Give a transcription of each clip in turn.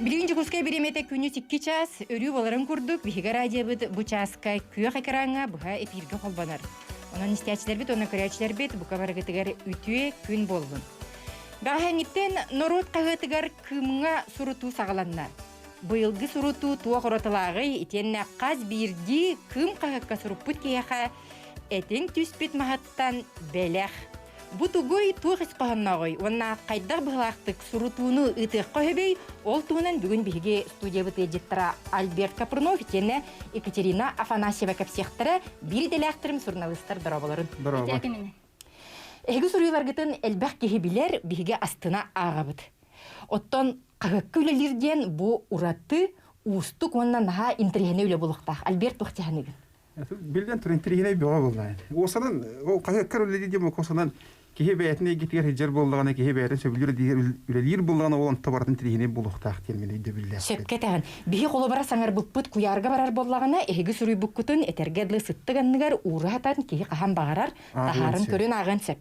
Билигин Дьокуускай бириэмэтэ күнүс 2 чаас, өрүү буоларын курдук, биһиги радиобыт бу чааска күөх экраҥҥа быһа эпииргэ холбонор. Онон истээччилэрбит уонна көрөөччүлэрбит бука барыгытыгар үтүө күн буоллун. Бэҕэһээҥҥиттэн норуот хаһыатыгар Кыымҥа сурутуу саҕаланна. Быйылгы сурутуу туох уратылааҕый итиэннэ хас биирдии Кыым хаһыакка суруппут киһиэхэ этиҥ түспүт маһыттан бэлэх. Бу тугуй, туох ис хоһооннооҕуй уонна хайдах быһыылаахтык сурутууну ыытыахха сөбүй? Ол туһунан бүгүн биһиги студиябыт ыалдьыттара Альберт Капрунов итиэннэ Екатерина Афанасьева кэпсиэхтэрэ. Биир идэлээхтэрим суруналыыстар дорооболорун. Дорообо. Эһиги суруйууларгытын элбэх киһи билэр, биһиги астына ааҕабыт. Оттон хаһыакка үлэлиир диэн бу ураты, уустук уонна наһаа интэриэһинэй үлэ буолуохтаах. Альберт туох дьаһаныгын? Биллэн туран интэриэһинэй бөҕө буоллаҕа. Уосанан ол хаһыаккар үлэлиир диэн уосанан киһи бэйэтин эйгэтигэр сылдьар буоллаҕына, киһи бэйэтин сөбүлүүр үлэлиир буоллаҕына, ол онто барытын интэриэһинэй буолуохтаах диэн мин өйдөбүллээхпин. Сөпкө этэҕин. Биһи холобура саҥарбыппыт куйаарга барар буоллаҕына, эһиги суруйбуккутун этэргэ дылы сыттык анныгар уура сатан киһи хаһан баҕарар таһааран көрөн ааҕыан сөп.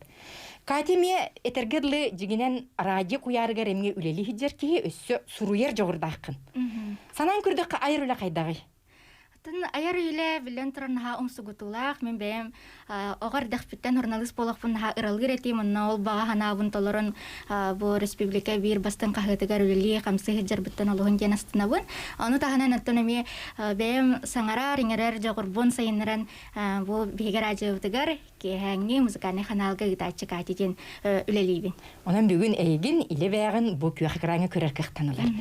Катя эмиэ этэргэ дылы дьиҥинэн радио куйаарыгар эмиэ үлэлии сылдьар киһи өссө суруйар дьоҕурдааххын. Санаан көрдөххө айар үлэ хайдаҕый? Атын айар үлэ биллэн турар наһаа умсугутуулаах. Мин бэйэм оҕо эрдэхпиттэн журналист буолуохпун наһаа ыралыыр этим. Онно ол баҕа санаабын толорон бу республика биир бастыҥ хаһыатыгар үлэлии, хамсыы сылдьарбыттан олуһун диэн астынабын. Ону таһынан оттон эмиэ бэйэм саҥарар, иҥэрэр дьоҕурбун сайыннаран бу биһиги радиобытыгар киэһээҥҥи музыкальнай ханаалга ыытааччы Катя диэн үлэлиибин. Онон бүгүн эйигин илэ бэйэҕин бу күөх экраҥҥа көрөр кыахтаналар.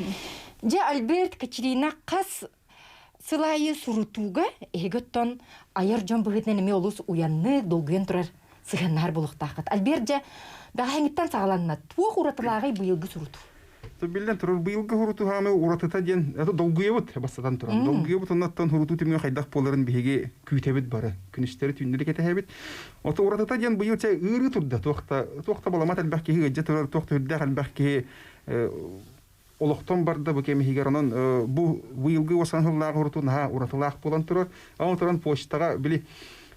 Дьэ, Альберт Катерина хас сыл аайы сурутууга эһиги оттон айар дьон быһыытынан эмиэ олус уйаннык, долгуйан турар сыһыаннаһар буолуохтааххыт. Альберт дьэ, бэҕэһээҥҥиттэн саҕаланна. Туох уратылааҕый быйылгы сурутуу? Биллэн турар, быйылгы сурутуу уратыта диэн это долгуйабыт бастатан туран. Долгуйабыт оннуттан сурутуу түмүгэ хайдах буоларын биһиги күүтэбит бары. Күнүстэри түүннэри кэтэһэбит. Ото уратыта диэн быйыл чэ ыарыы турда. Туох та туох та баламат элбэх киһи ыалдьа турар, туох та үрдээх элбэх киһи олохтон барда бу кэм иһигэр. Онон бу быйылгы уосан сыллааҕы урутуу наһаа уратылаах буолан турар. Онон туран почтаҕа били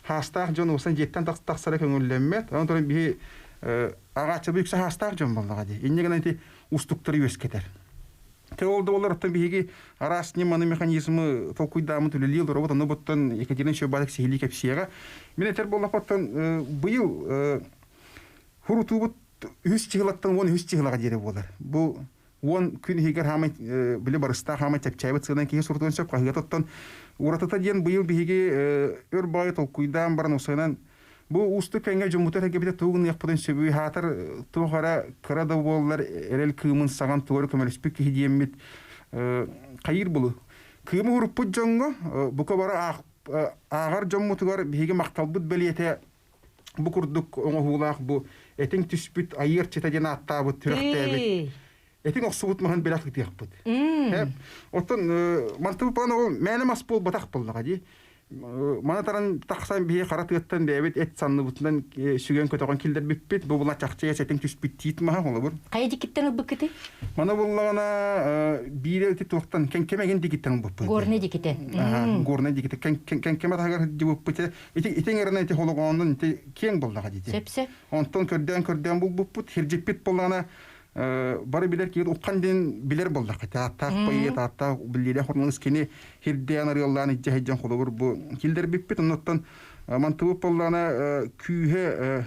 хаастаах дьон уосан дьиэттэн тахсара көҥүллэммэт. Онон туран биһи аҕааччылыы үксэ хаастаах дьон буоллаҕа дии. Инньэ гынан ити устуктары үөскэтэр. Те ол да буоллар оттон биһиги араас ньыманы механизмы толкуйдааммыт үлэлии олоробут. Ону буттан Екатерина Щербатик сиһилии кэпсиэҕэ. Мин этэр буоллахпыттан быйыл хурутуубут үһүс чыһылаттан 13 чыһылаҕа диэри буолар. Бу 10 күн иһигэр хаамай били барыстаах хаамай чэпчээбит сыанан киһи сурутуон сөп хаһыат оттон уратыта диэн быйыл биһиги өр баҕайы толкуйдаан баран усайынан бу уустук кэмҥэ дьоммутугар эргибитэ тугу гыныахпытын сөбүй хаатар туох эрэ кыра да буоллар эрэл кыымын саҕан тугу эрэ көмөлөспүт киһи диэммит хайыыр булу кыымы уруппут дьоҥҥо бука бары ааҕар дьоммутугар биһиги махталбыт бэлиэтэ бу курдук оҥоһуулаах бу этиҥ түспүт айыы арчыта диэн ааттаабыт сүрэхтээбит этиҥ охсубут маһын бэлэх ыытыахпыт. Оттон мантыбыт план ол мээнэ мас буолбатах буоллаҕа дии. Маны таран тахсан биһи хара тыаттан бэйэбит эт санныбытынан сүгэн көтөҕөн киллэрбиппит. Бу була чахчы этиҥ түспүт тиит маһа холобур. Хайа дикиттэн ылбыккытый? Маны буллаҕына биирэ ити туохтан кэҥкэмэгин дикиттэн ылбыппыт. Горнай дикитен. Горнай дикитен кэҥкэмэ таһыгар сылдьыбыппыт. Ити итиҥ эрэнэ ити холоҕоонун ити киэҥ буоллаҕа дии. Сөпсө. Онтон көрдөөн-көрдөөн булбуппут, хирдьиппит буоллаҕына бары билэр киһи уххан диэн билэр буоллахха. Ааттаах поэт, ааттаах биллиилээх хормонус кини хирдээн арыаллаан илдьэ сылдьан холобур бу киллэрбиппит. Оннуттан мантыбыт буоллаҕына күүһэ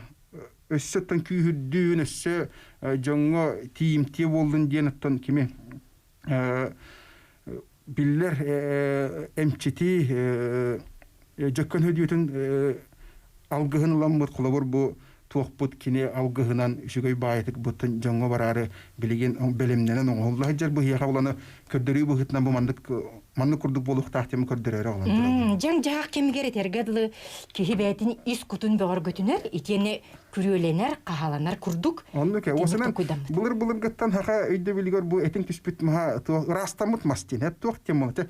өссө оттон күүһүрдүүн, өссө дьоҥҥо тиийимтиэ буоллун диэн оттон кими биллэр эмчити дьөккөн хөдүөтүн алгыһын ыламмыт холобур бу туохпут кини алгыһынан үчүгэй баайытык буттун дьоҥҥо бараары билигин бэлэмнэнэн оҥоһулла сылдьар быһыаха буланы көрдөрүү быһыытынан бу маннык маннык курдук буолуохтаах диэн көрдөрөөрү оҕолон Дьаҥ-дьаһах кэмигэр этэргэ дылы киһи бэйэтин ис кутун бөҕөргөтүнэр итиэннэ күрүөлэнэр, хаһаланар курдук. Оннук ээ. Уосанан былыр-былыргыттан хаха өйдөбүлүгэр бу этиҥ түспүт маһа туох ыраастаммыт мас диэн эт туох диэн буолла.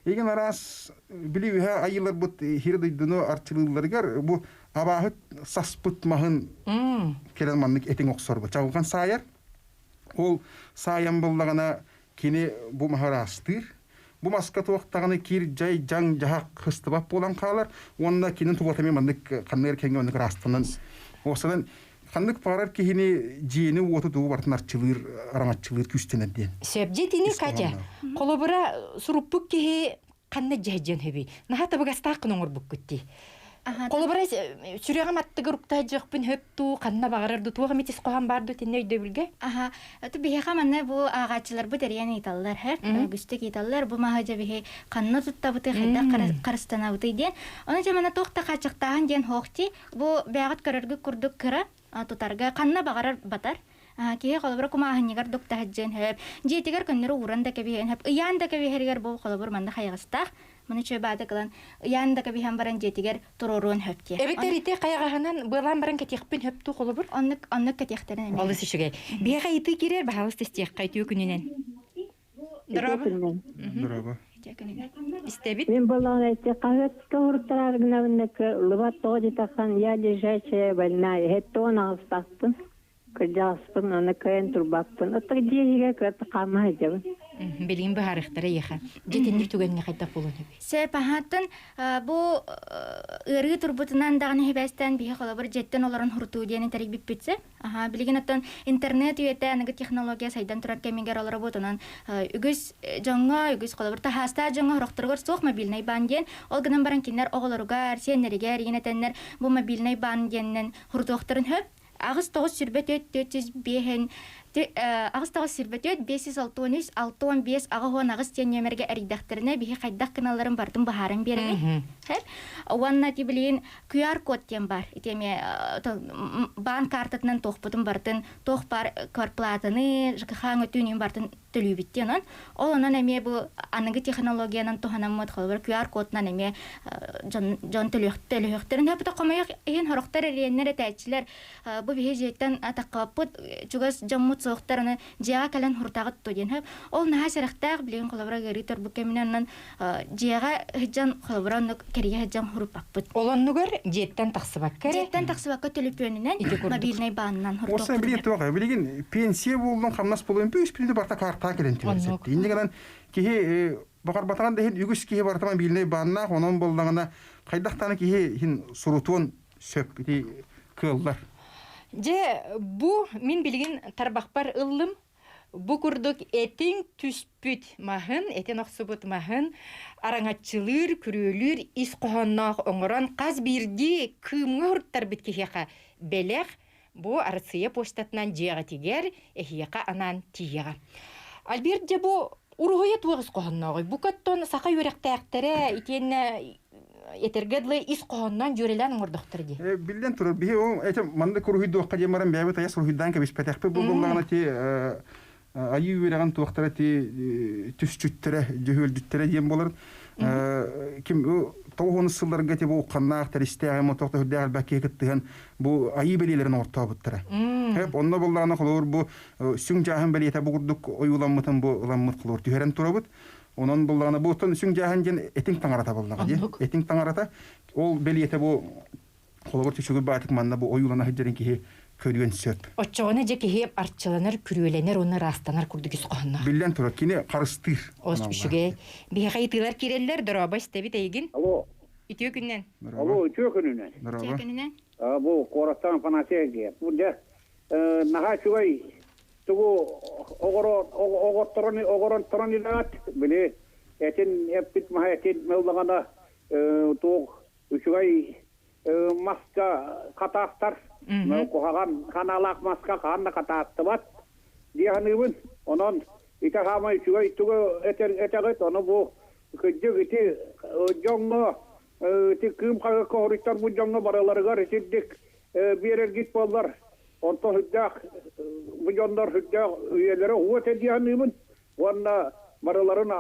Эгин араас били үһэ айыыларбыт хири дойдуну арчылыылларыгар бу абааһы саспыт маһын кэлэн маннык этиҥ охсорго чаҕылҕан саайар. Ол саайан буллаҕына кини бу маһы ыраастыыр. Бу маска туохтаҕына кир дьай дьаҥ дьаһах хыстыбат буолан хаалар уонна кинин тулата эмиэ маннык ханнык эрэ кэмҥэ маннык ыраастанан уопсанан. Ханнык баҕарар киһини дьиэни уоту тугу барытын арчылыыр, араҥаччылыыр күүстэнэр диэн. Сөп дьиэтини Ис Катя. хоһоонноох. Холобура суруппут киһи ханна дьэһдьэн хөбүй. Наһаа табыгастаах гына оҥорбуккут дии. Холобура сүрэҕим аттыгар уктаһдьыахпын хөп дуу, ханна баҕарар дуу, туох эмит ис хоһоон баар дуу итиннэ өйдөбүлгэ? Аха, это биһиэхэ манна бу ааҕааччыларбыт эрийэн ыйыталлар, һэ, үгүстүк ыйыталлар, бу маһы дьэ биһи ханна туттабытый, хайдах харыстанабытый диэн. Ону дьэ манна туох да хааччахтааһын диэн суох дии. Бу бэйэҕит көрөргүт курдук кыра тутарга ханна баҕарар батар. Киһи холобура кумааһынньыгар дуктаһыдьыан сөп, дьиэтигэр көннөрү ууран да кэбиһиэн сөп, ыйаан да кэбиһэригэр бу холобур манна хайаҕастаах. Маны үчүгэй баата кылан ыйаан да кэбиһэн баран дьиэтигэр туруоруон сөп диye. Эбэтэр ити хайаҕаһынан быалаан баран кэтиэхпин сөп дуу холобур? Оннук оннук кэтиэхтэрин эмиэ. Олус үчүгэй. Биһиэхэ ыйытыы киирэр, баһаалыста истиэххэ үтүө күнүнэн. Дорообо. Дорообо. Истэбит. Мин болоон эти хаһыатка уруттараар гынабын лыбат тоҕо дитэххан я лежачая больная хеттон аҕыстаахпын кырдьаҕаспын аны кыайан турбаппын оттон дьиэ иһигэр кыратык хаама сылдьабын. Билигин быһаарыахтара эйиэхэ. Дьэ итинник түгэҥҥэ хайдах буолуон сөбүй? Сөп аһаатын бу ыарыы турбутунан даҕаны хибээстээн биһи холобур дьиэттэн олорон хурутуу диэни тэрийбиппит сөп. Аха, билигин оттон интернет үйэтэ аныгы технология сайдан турар кэмигэр олоробут, онон үгүс дьоҥҥо, үгүс холобур таһаастаах дьоҥҥо сорохторугар суох мобильнай баан диэн, ол гынан баран кинилэр оҕолоругар, сиэннэригэр игин этэннэр бу мобильнай баан диэнинэн хурутуохтарын сөп. 8 9 24 405 8 9 24 563 65 88 диэн нүөмэргэ эрийдэхтэринэ биһи хайдах гыналларын барытын быһааран биэрэбит. Уонна ти билигин QR-код диэн баар. Ити эмиэ баан картатынан туохпутун барытын туох баар кварплатаны, ЖКХ өтүүнүн барытын төлүүбүт диэн онон. Ол онон эмиэ бу аныгы технологиянан туһанаммыт холобур QR-кодунан эмиэ дьон дьон төлүөхтэрин хөпүтэ хомойуох иһин сорохтор эриэннэр этээччилэр бу биһи дьиэттэн атаххаппыт чугас дьоммут суохтар аны дьиэҕэ кэлэн хуртаҕыт дуо диэн хөп. Ол наһаа сэрэхтээх билигин холобура ыарыы турбут кэминэн онон дьиэҕэ сылдьан холобура оннук кэрийэ сылдьан хуруппаппыт. Ол оннугар дьиэттэн тахсыбакка эрэ Дьиэттэн тахсыбакка төлөпүөнүнэн ити курдук. мобильнай баанынан Уопсайынан билигин туох билигин пенсия буоллун, хамнас буоллун, үс бүлүү барта картаҕа кэлэн Оннук. түһэр. Инньэ гынан киһи баҕарбатаҕын да иһин үгүс киһи барыта мобильнай бааннаах, онон буоллаҕына хайдах даҕаны киһи иһин сурутуон сөп ити кыаллар. Дьэ, бу мин билигин тарбахпар ыллым. Бу курдук этиҥ түспүт маһын, этин охсубут маһын араҥаччылыыр, күрүөлүүр ис хоһоонноох оҥорон хас биирдии кыымҥа уруттарбыт киһиэхэ бэлэх бу Арассыыйа почтатынан дьиэҕитигэр эһиэхэ анаан тиийэҕэ. Альберт дьэ бу уруһуйа туох ис хоһооннооҕуй? Бу оттон саха үөрэхтээхтэрэ итиэннэ этэргэ дылы ис хоһоонноон дьүөрэлээн оҥордохтор дии. Биллэн турар, биһи ол эти маннык уруһуйдуохха диэн баран бэйэбит айас уруһуйдаан кэбиспэтэхпит бу буоллаҕына ти айыы үөрэҕин туохтара ти түсчүттэрэ, дьөһүөлдүттэрэ диэн буолар. Ким тоҕус сылларга ти бу ухханнаах, тэристээх, мотох төһөрдөөх элбэх киһи кыттыһан бу айыы бэлиэлэрин оҥортообуттара. Хэп онно буоллаҕына холобур бу сүҥ дьааһын бэлиэтэ бу курдук ойууламмытын бу ыламмыт холобур түһэрэн турабыт. Онон буллаҕына бу оттон сүҥ дьааһын диэн этиҥ таҥарата буоллаҕа дии. Этиҥ таҥарата ол бэлиэтэ бу холобур түчүгүр баатык манна бу ойуулана сылдьарын киһи көрүөн сөп. Оччоҕуна дьэ киһи арчыланар, күрүөлэнэр уонна ыраастанар курдук ис хоһоонноох. Биллэн турар, кини харыстыыр. Ос үчүгэй. Биһиэхэ ыйытыылар киирэллэр, дорообо истэбит эйигин. Алло. Үтүө күннэн. Алло, үтүө күнүнэн. Үтүө күнүнэн. Бу куораттан Афанасий Ергеев. Бу дьэ наһаа үчүгэй тугу оҕотторон оҕоронторон илэҕэт били этин эппит маһа этин ыллаҕына туох үчүгэй маска хатаахтар куһаҕан ханаалаах маска хаһан да хатааттыбат дии саныыбын. Онон ити хаамай үчүгэй тугу этэр этэҕит ону бу кырдьык ити дьоҥҥо ити кыым хаһыакка хоруйтарбыт дьоҥҥо барыларыгар итирдик биэрэргит буоллар, онтон сүрдээх бу дьоннор сүрдээх үйэлэрэ уһуо этэ дии саныыбын уонна барыларын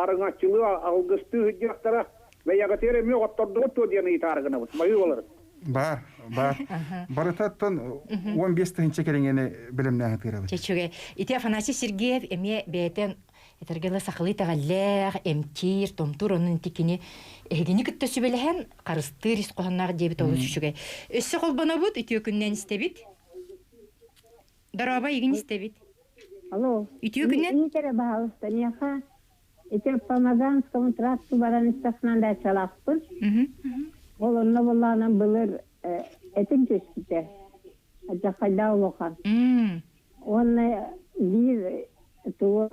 арыҥаччылыы алгыстыы сылдьыахтара. Бэйэҕитигэр эмиэ оттордугут дуо диэн ыйытаары гынабыт. Майыы боларын. Бар, бар. Барытаттан 15 тыһыынча кэриҥэни бэлэмнээн тыырабыт. Чечүгэ. Ити Афанасий Сергеев эмиэ бэйэтин Этэргэ сахалыы итэҕэллээх, эмтиир, томтуур онон ити кини эһигини кытта сүбэлэһэн харыстыыр ис хоһоонноох диэбит олус үчүгэй. Өссө холбонобут, үтүө күннэн истэбит. Дорообо, игин истэбит. Алло. Үтүө күннэн. Иитэрэ баһаалыста миэхэ ити Помазанскому тракту баран истэхпинэ дачалаахпын. Ол онно буоллаҕына былыр этиҥ түспүтэ. Алдьархайдаах улахан. Уонна биир тугу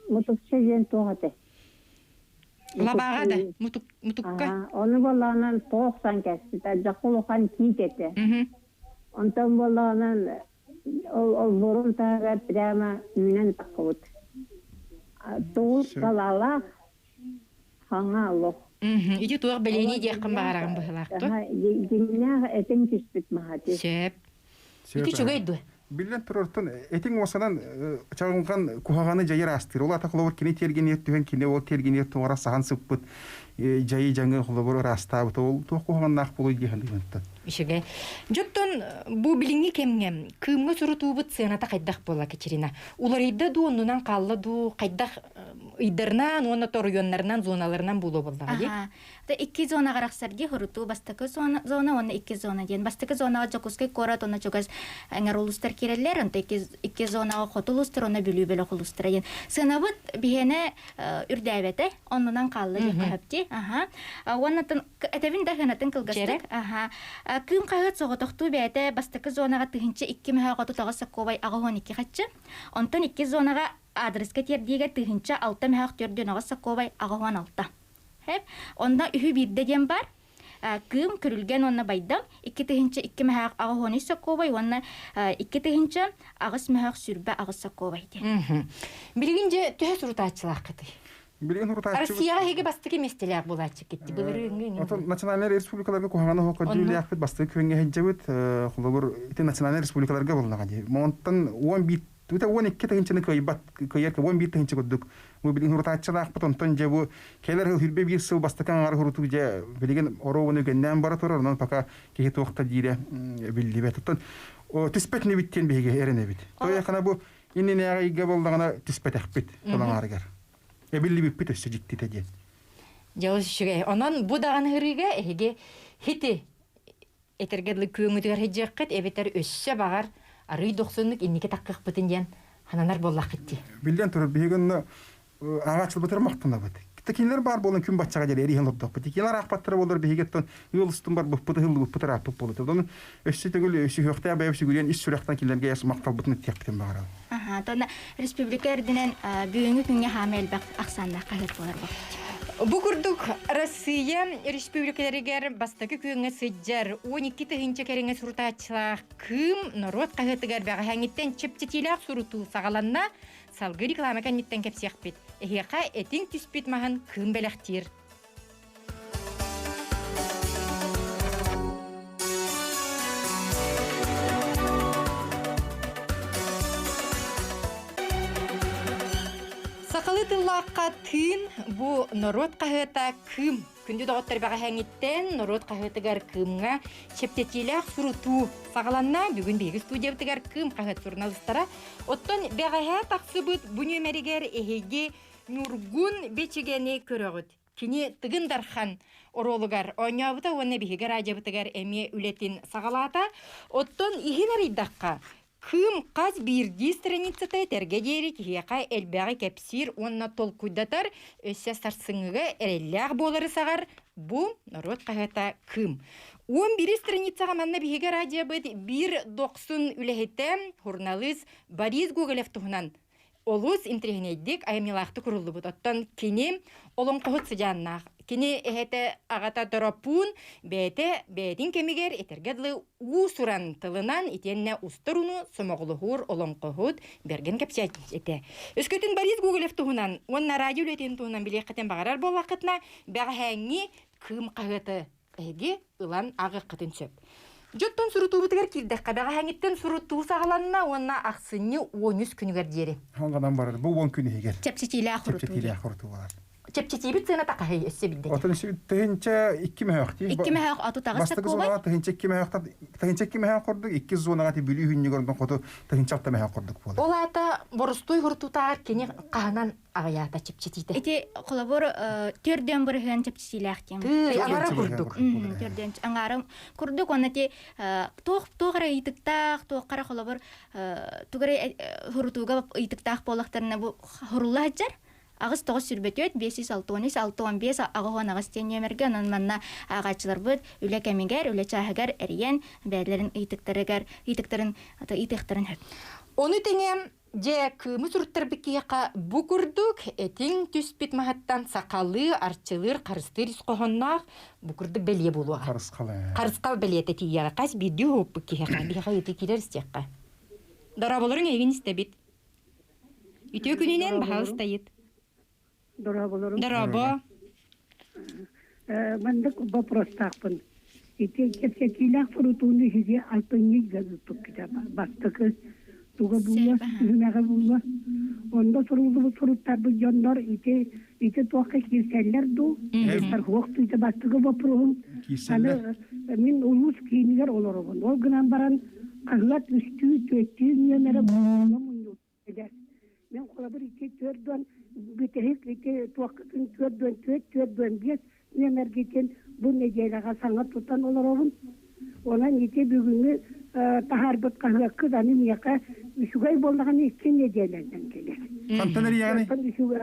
мутукча диэн туох этэ? Лабааҕа да мутукка. Ону буоллаҕынан тоҕо охсон кэспит. Алдьархай улахан тиит этэ. Онтон буоллаҕынан ол олбуорун таһыгар прямо үүнэн таххыбыт. Тоҕус салаалаах хаҥа олох. Ити туох бэлиэни диэххин баҕараҕын быһыылаах дуо? Дьиҥнээх этиҥ түспүт маһа ити. Сөп. Ити үчүгэй дуо? Биллэн турартан этиҥ уосанан чаҕылҕан куһаҕаны дьайар аастыыр. Ол аата холобур кини тиэргэнигэр түһэн кини ол тиэргэнигэр туора саһан сыппыт дьайы дьаҥы холобур ыраастаабыта ол туох куһаҕаннаах буолуой дии саныыбын. Үчүгэй. Дьоттон бу билиҥҥи кэмҥэ Кыымҥа сурутуубут сыаната хайдах буола Катерина? Уларыйда дуу, оннунан хаалла дуу, хайдах ыйдарынан уонна торуйуоннарынан, зоналарынан буолуо буоллаҕа дии? Ата икки зонаҕа арахсар дии хорутуу бастакы зона, зона уонна икки зона диэн. Бастакы зонаҕа Дьокуускай куорат уонна чугас эҥэр улуустар киирэллэр, онто икки зонаҕа хоту улуустар уонна Бүлүү бөлөх улуустара диэн. Сыанабыт биһиэнэ үрдээбэтэ, оннунан хаалла диэххэ сөп дии. Аха. Уонна этэбин да сыанатын кылгастык. Аха. Кыым хаһыат соҕотохтуу бэйэтэ бастакы зонаҕа 1002 мөһөөх 39 сокуобай 82 хаччы. Онтон икки зонаҕа аадырыска тиэрдиигэ 1006 мөһөөх 4 сокуобай 86. Хэп. Онно үһү биирдэ диэн бар. Кыым, Күрүлгэн уонна Байдам 2002 мөһөөх 83 сокуобай уонна 2008 мөһөөх 28 сокуобай диэн. Билигин дьэ төһө сурутааччылааххытый? Билигин сурутааччы Россияҕа эһиги бастакы миэстэлээх буолааччы китти былырыыҥҥы. Отон национальнай республикаларга куһаҕаны оһох көрдүүлээхпит бастакы күөҥҥэ сылдьабыт. Холобур, ити национальнай республикаларга буоллаҕа дии. Онтон 11 Тута 12 тыһыынчаны кыайбат, кыайар 11 тыһыынча курдук. Бу билигин урутааччылаахпыт, онтон дьэ бу кэлэр сыл хүрбэ биир сыл бастакы аҥаар урутуу дьэ билигин оруобуну үгэннээн бара турар, онон пока киһи туох да диирэ биллибэт. Оттон түспэт инибит диэн биһиги эрэнэбит. Тоойохана бу иннинээҕи ыйга буоллаҕына түспэтэхпит тулаҥаарыгар. Эбиллибиппит өссө дьиктитэ диэн. Дьэ олус үчүгэй. Онон бу даҕаны ырыыга эһиги хити этэргэ дылы күөҥҥүтүгэр сылдьыаххыт эбэтэр өссө баҕар арыый дохсуннук инники таххыахпытын диэн хананар буоллаххыт дии. Биллэн турар, биһиги онно ааҕааччыларбытыгар махтанабыт. Кинилэр баар буолан күн баччаҕа диэри эриһэн олордохпут. Кинилэр аахпаттара буоллар биһиги оттон ыал устун барбыппыт, ыһыллыбыппыт ырааппыт буолуо. Онон өссө төгүл сүһүөхтээх бэйэм сүгүрүйэн ис сүрэхтэн кинилэргэ махталбытын этиэхпитин баҕарабын. Аха, тонна республика үрдүнэн бүгүҥҥү күҥҥэ хаама элбэх ахсааннаах хаһыат буолар буолбут. Бу курдук Россия республикаларыгар бастакы күөҥҥэ сылдьар 12 тыһыынча кэриҥэ сурутааччылаах Кыым норуот хаһыатыгар бэҕэһээҥҥиттэн чэпчэтиилээх сурутуу саҕаланна. Салгыы реклама кэнниттэн кэпсиэхпит. Эһиэхэ этиҥ түспүт маһын Кыым бэлэхтиир. Сахалыы тыллаахха тыын бу норуот хаһыата Кыым. Күндү доҕоттор бэҕэһээҥҥиттэн норуот хаһыатыгар Кыымҥа чэпчэтиилээх сурутуу саҕаланна. Бүгүн биһиги студиябытыгар Кыым хаһыат суруналыыстара. Оттон бэҕэһээ тахсыбыт бу нүөмэригэр эһиги Ньургун Бичигэни көрөҕүт. Кини Тыгын Дархан оруолугар оонньообута уонна биһиги радиобытыгар эмиэ үлэтин саҕалаата. Оттон иһин арыйдахха, Кыым хас биирдии страницата этэргэ диэри киһиэхэ элбэҕи кэпсиир уонна толкуйдатар, өссө сарсыҥҥыга эрэллээх буолары саҕар бу норуот хаһыата Кыым. 11 страницаҕа манна биһиги радиобыт биир дохсун үлэһитэ, журналист Борис Гоголев туһунан олус интэриэһинэйдик, айымньылаахтык уруллубут. Оттон кини олоҥхоһут сыдьааннаах. Кини эһэтэ аҕата Торопуун бэйэтэ бэйэтин кэмигэр этэргэ дылы уус-уран тылынан итиэннэ устар ууну сомоҕолоһуур олоҥхоһут бэргэн кэпсээччи этэ. Өскөтүн Борис Гоголев туһунан уонна радио үлэтин туһунан билиэххитин баҕарар буоллаххытына, бэҕэһээҥҥи Кыым хаһыаты эһиги ылан ааҕыаххытын сөп. Дьоттон сурутуубутугар киирдэххэ, бэҕэһээҥҥиттэн сурутуу саҕаланна уонна ахсынньы 13 күнүгэр диэри. Ханганан барар, бу 10 күн иһигэр. Чэпчэтиилээх урутуу. Чэпчэтиилээх урутуу болар. Чэпчэтиибит сыаната хаһый өссө билдэ. Отон тыһынча икки мөһөөх дии. Икки мөһөөх отут аҕыс Бастакы зонаҕа тыһынча икки мөһөөх тыһынча икки мөһөөх курдук, икки зонаҕа ти Бүлүү хүннүгэр онтон хоту тыһынча алта мөһөөх курдук буолар. Ол аата борустуой хурутутаар кини хаһынан аҕыйаата чэпчэтиитэ. Ити холобур төрдүөн бырыһыан чэпчэтиилээх диэн. Тыы аҥара курдук. Төрдүөн аҥаара курдук уонна ти туох туох эрэ ыйытыктаах, туохха эрэ холобур тугу эрэ хурутууга ыйытыктаах буоллахтарына бу хурулла сылдьар. 8 924 563 65 68 диэн нүөмэргэ онон манна ааҕааччыларбыт үлэ кэмигэр, үлэ чааһыгар эрийэн бэйэлэрин ыйытыктарыгар ыйытыктарын ыйытыахтарын сөп. Ону тэҥэ дьэ кыымы суруттарбыт киһиэхэ бу курдук этиҥ түспүт маһыттан сахалыы арчылыыр харыстыыр ис хоһоонноох бу курдук бэлиэ буолуоҕа. Харысхал ээ. Харысхал бэлиэтэ тиийиэҕэ хас биирдии уһуппут киһиэхэ биһиэхэ ыйытыы киирэр истиэххэ. Дорооболоруҥ эйигин истэбит. Үтүө күнүнэн баһаалыстайыт. Дорооболорум. Дорообо. Маннык боппуруостаахпын. Ити кэпсэтиилээх сурутууну иһиги алтынньы ыйга ыыппыккыта бастакы туга буолла, түһүмэҕэ буолла. Онно суруллубут суруттарбыт дьоннор ити ити туохха киирсэллэр дуу? Суох тыыта бастакы боппуруоһум. Аны мин улуус киинигэр олоробун. Ол гынан баран хаһыат үстүү, түөртүү нүөмэрэ мунньуллубут. Мин холобур ити 4 бүтэһик ити туохкытын 44 45 нүөмэргитин бу нэдиэлэҕэ саҥа тутан олоробун. Онон ити бүгүҥҥү таһаарбыт хаһыаккыт аны миэхэ үчүгэй буоллаҕына икки нэдиэлэнэн кэлэр. Хантан эрийэҕиний? Үчүгэй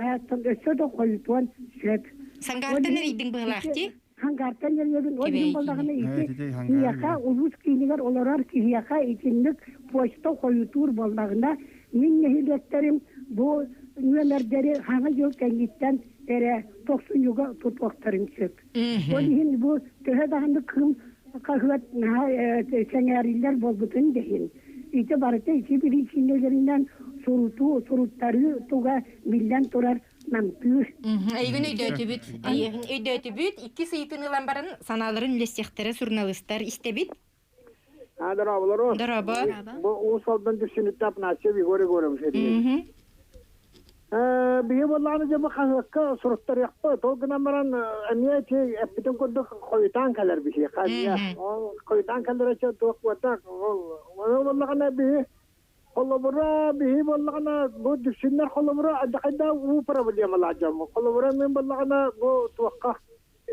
өссө да хойутуон сөп. Сангартан эрийдиҥ быһылаах дии? Хангартан эрийэбин. Ол иһин буоллаҕына ити миэхэ улуус киинигэр олорор киһиэхэ итинник почта хойутуур буоллаҕына, мин нэһилиэктэрим бу нүөмэрдэри хаҥа дьыл кэнниттэн эрэ тохсунньуга тутуохтарын сөп. Ол иһин бу төһө даҕаны кыым хаһыат наһаа сэҥээриллэр буолбутун да иһин, ити барыта ити биричиинэлэринэн сурутуу, суруттарыы туга биллэн турар намтыыр. Эйигин өйдөөтүбүт. Эйигин өйдөөтүбүт. Икки сыйытын ылан баран санааларын үллэстиэхтэрэ суруналыыстар истэбит. Дорооболору. Дорообо. Бу Уус Алдан Дүпсүнүттэ Афанасьев Егор Егорович этиһин. Биһи буоллаҕына дьэ бу хаһыакка суруттарыахпыт. Ол гынан баран эмиэ ити эппитин курдук хойутаан кэлэр биһиэхэ эмиэ. Ол хойутаан кэлэрэ чэ туох буотах. Ол буоллаҕына биһи Холобура, биһи буоллаҕына, бу дүпсүннэр холобура алдьархайдаах уу проблемалаах дьоммут. Холобура, мин буоллаҕына бу туохха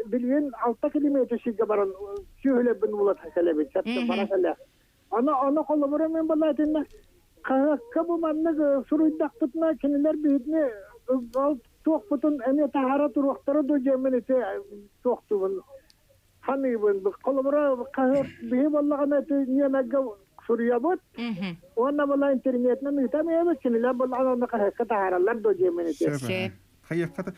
билигин 6 километр сиргэ баран сүөһүлэрбин уулата кэлэбин, сөптө бара кэлэ. Аны аны холобура мин буолла итиннэ хаһыакка бу маннык суруйдахпытына кинилэр биһитини ол туохпутун эмиэ таһаара туруохтара дуу диэммин ити туохтуубун ханыыбын. Холобура, хаһыат биһи буоллаҕына ити ньиэмэргэ суруйабыт уонна була интернетинэн ыытан иһэбит, кинилэр буоллаҕына онно хаһыакка таһаараллар дуо диэммин ити. Сөп. Хайыахха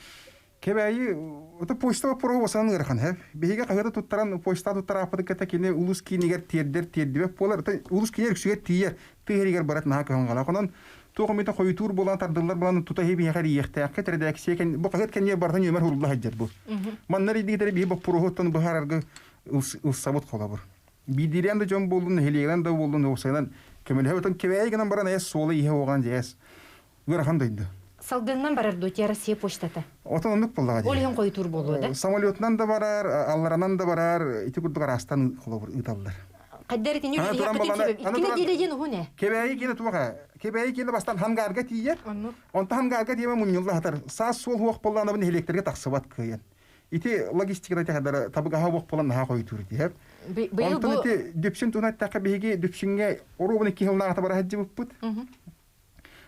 Кэбээйи ото почта боппуруоһу босанан ыарахан һэ. Биһиги хаһыаты туттаран почта туттарааппытын кытта кини улус киинигэр тиэрдэр тиэрдибэт буолар. Улус киинигэр үксүгэр тиийэр. Тыа иһигэр барат наһаа кыһалҕалаах. Онон туох эмитэ хойутуур буолан тардыллар буолан тута иһи биһиэхэ эрийиэхтээххэ эрэдээксийэ кэн бу хаһыат кэнниэ барытын үөмэр хурулла сылдьар бу. Манна эрийдигитэри биһи боппуруоһуттан быһаарарга ылсабыт холобур. Биирдиилээн да дьон буоллун, нэһилиэгинэн да буоллун, уопсайынан көмөлөһө отон кэбээйи гынан баран эс суола иһэ уоҕан дьээс ыарахан дойду. Салгынынан барар дуо ти Россия почтата? Отон оннук буоллаҕа дии. Ол иһин хойутуур буолуо да? Самолетунан да барар, алларанан да барар, ити курдук араастан холобур ыыталлар. Хайдар итини үлэлиэххитин сөбө. Икки нэдиэлэ диэн уһун ээ. Кэбээйи киэнэ туох ээ? Кэбээйи киэнэ бастаан хангаарга тиийэр. Онтон хангаарга тиийэн мунньулла сатар. Саас суол суох буоллаҕына нэһилиэктэргэ тахсыбат кыайан. Ити логистикада тэхадара табыгаһа буох буолан наһаа хойутуур ити. Онтон ити Дүпсүн туһунан эттэххэ биһиги Дүпсүҥҥэ оруобуна икки сыллааҕыта бара сылдьыбыппыт.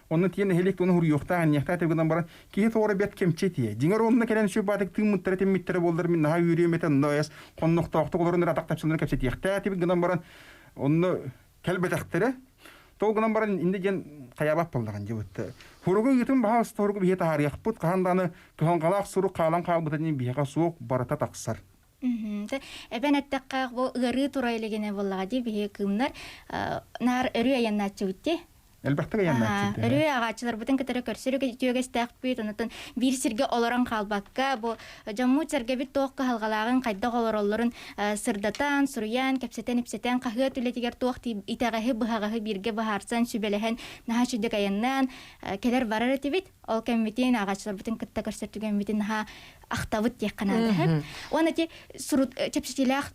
Онно тиийэн нэһилиэк туона хуруйуохтаах, анньыахтаах этэ гынан баран, киһи тоҕо эрэ бэрт кэмчи этиэ. Дьиҥэр онно кэлэн сүр-баатык тыыммыттара тиммиттэрэ буоллар мин наһаа үөрүөм этэ, онно эс хоннохтоохтук олорон эрэ атах тапсанан кэпсэтиэхтээх этибит гынан баран, онно кэлбэтэхтэрэ. Ол гынан баран инде диэн хайаабат буоллаҕын дьыбытта. Хуругу ыытын баһаалыста хуругу биһиэ таһаарыахпыт, хаһан даҕаны кыһалҕалаах сурук хаалан хаалбыта диэн биһиэхэ суох барыта тахсар. Эбэн эттэххэ, бу ыарыы тура илигинэ буоллаҕа дии биһиги кыымнар наар өрүү айаннааччыбыт дии. Элбэхтик айаннааччыт. Өрүү аҕааччыларбытын кытары көрсөр үтүөгэстээхпит, онтон биир сиргэ олорон хаалбакка, бу дьоммут-сэргэбит туох кыһалҕалааҕын, хайдах олороллорун сырдатан, суруйан, кэпсэтэн-ипсэтэн, хаһыат үлэтигэр туох итэҕэһи, быһаҕаһы бииргэ быһаарсан, сүбэлэһэн, наһаа үчүгдүк айаннаан кэлэр-барар этибит. Ол кэммитин, ааҕааччыларбытын кытта көрсөр түгэммитин наһаа ахтабыт диэххэ наада. Уонна ити сурут чэпчэтиилээх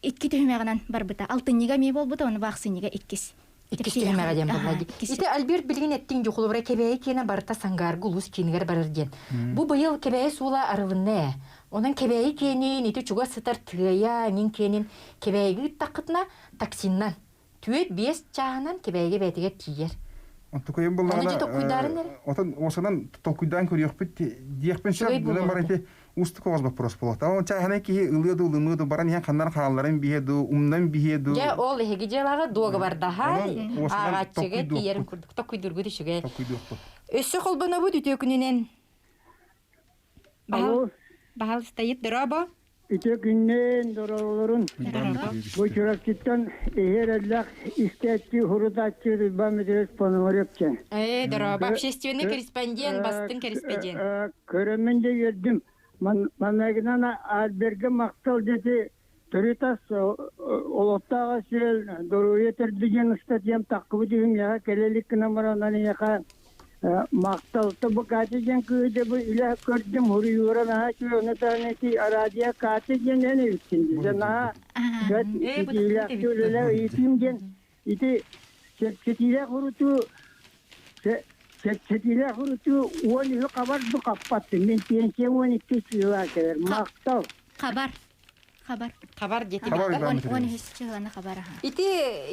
икки түһүмэҕинэн барбыта. Алтынньыга эмиэ буолбута, уонна бу ахсынньыга иккис. Иккис түһүмэҕэ диэн буолла дии. Ити Альберт билигин эттиҥ дьухулубара Кэбээйи киэнэ барыта Сангаарга улуус киинигэр барар диэн. Бу быйыл Кэбээйи суола арылынна ээ. Онон Кэбээйи киэнин, ити чугас сытар Тыайа, эҥин киэнин Кэбээйигэ ыыттаххытына таксиннан түөрт-биэс чааһынан Кэбээйигэ бэйэтигэр тиийэр. Онтукайым буллаҕына отон осанан толкуйдаан көрүөхпүт диэхпин сөп гынан баран ити уустук оҕус боппуруос буолуохта. Ол чааһынай киһи ылыа ду ылымыа ду баран иһэн ханнар хаалларын биһиэ ду умнан биһиэ ду. Дьэ ол эһиги дьыалаҕа дуогабардаһан ааҕааччыга тиийэрин курдук токкуйдуургут үчүгэй. Токкуйдуохпут. Өссө холбонобут үтүө күнүнэн. Баһал, баһал стоит дорообо. Үтүө күннээн дороолорун. Бу Чурапчыттан иһэр эллэх истээччи, хурутааччы Рыйбан Дмитриевич Пономарев диэн. Ээ, дорообо. Общественный корреспондент, бастыҥ корреспондент. Көрөммүн де үөрдүм. Маннагынан Альберга махтал дети төрүт ас олохтоох ас-үөл доруобуйа төрдө диэн ыстатыйам таххыбыт үһүн кэлэ илик гынан баран эйиэхэ махтал бу Катя диэн кыыһы дьэ бу илэ көрдүм хуруйуура наһаа үчүгэй ону таһынан ити араадьыйа Катя диэн эн эбиккин дии наһаа ситиилээхтик үлэлээ ыйытыым диэн ити чэпчэтиилээх урутуу чэпчэтиилээх урутуу уон үһү хабар ду хаппаттын мин пенсия уон икки сыла кэлэр махтал хабар Хабар. Хабар диэтибит. Хабар Он он үһүс чыһыланы хабар аха. Ити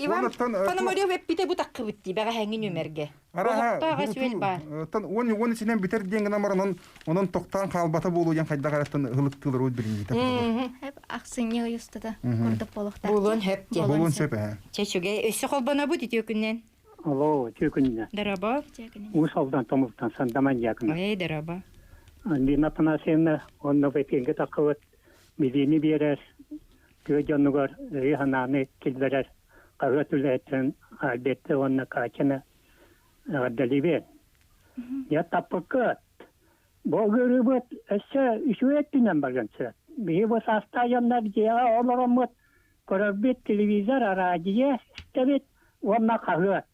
Иван Пономарев эппитэ бу таххыбыт дии бэҕэһээҥҥи нүөмэргэ. Араха Олохтоох ас-үөл баар. Тан уон уон исинэн бүтэр диэн гынан баран онон тохтоон хаалбата буолуо диэн хайдах эраттан ылыктыылар уут билиҥҥитэ. Хэп ахсынньы ый устата курдук буолуохтаах. Буолуон хөп диэн. Буолуон сөп ээ. Чэ үчүгэй. Өссө холбонобут үтүө күннэн. Алло, үтүө күннэн. Дорообо. Уус Алдан Томултан Сандаман Дьяконов. Эй, дорообо. Лина Афанасьевна уонна Вепенге таххыбыт билиини биэрэр, тыа дьонугар өйү-санааны киллэрэр хаһыат үлэһиттэрин Альберты уонна Катяны эҕэрдэлиибин. Дьэ таппыккыт. Бу ыарыыбыт өссө үчүгэй өттүнэн барыан сөп. Биһи бу саастаах дьоннор дьиэҕэ олороммут көрөрбүт телевизор, араадьыйа истэбит уонна хаһыат.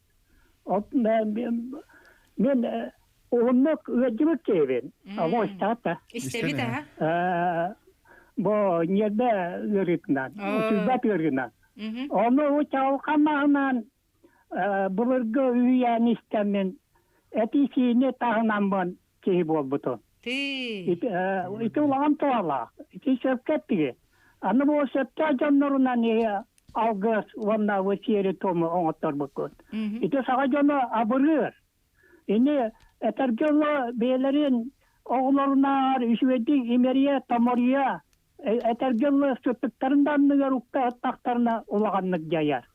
Мен уһуннук ыалдьыбыт киһибин. Оҕо истэҕит Истэбит аха. Бу ньиэрбэ ыарыытынан, утуйбат ыарыынан. Ону чаҕылхан маһынан былыргы үһүйээн истэммин эти-сиини таһынаммын киһи буолбутум. Ити улахан туһалаах. Ити сөпкө эттиги. Аны бу сөптөөх дьоннорунан алгыс уонна бу сиэри-туому оҥотторбуккут. Ити саха дьоно абырыыр. Ини этэргэ дылы бэйэлэрин оҕолорунааҕар үчүгэйдик имэрийэ, томоруйа, этэргэ дылы сыттыктарын да анныгар укта ыттахтарына улаханнык дьайар.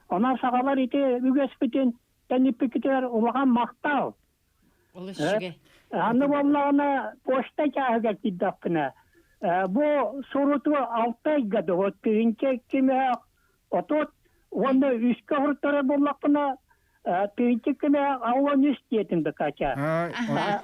Онон сахалар ити үгэспитин тэниппиккитигэр улахан махтал. Олус үчүгэй. Аны буоллаҕына почта чааһыгар киирдэхпинэ, бу суруту алта ыйга дуо, тыһыынча икки мөһөөх отут уонна үскэ уһуруттарар буоллахпына, тыһыынча икки мөһөөх аллан үс диэтим да Катя.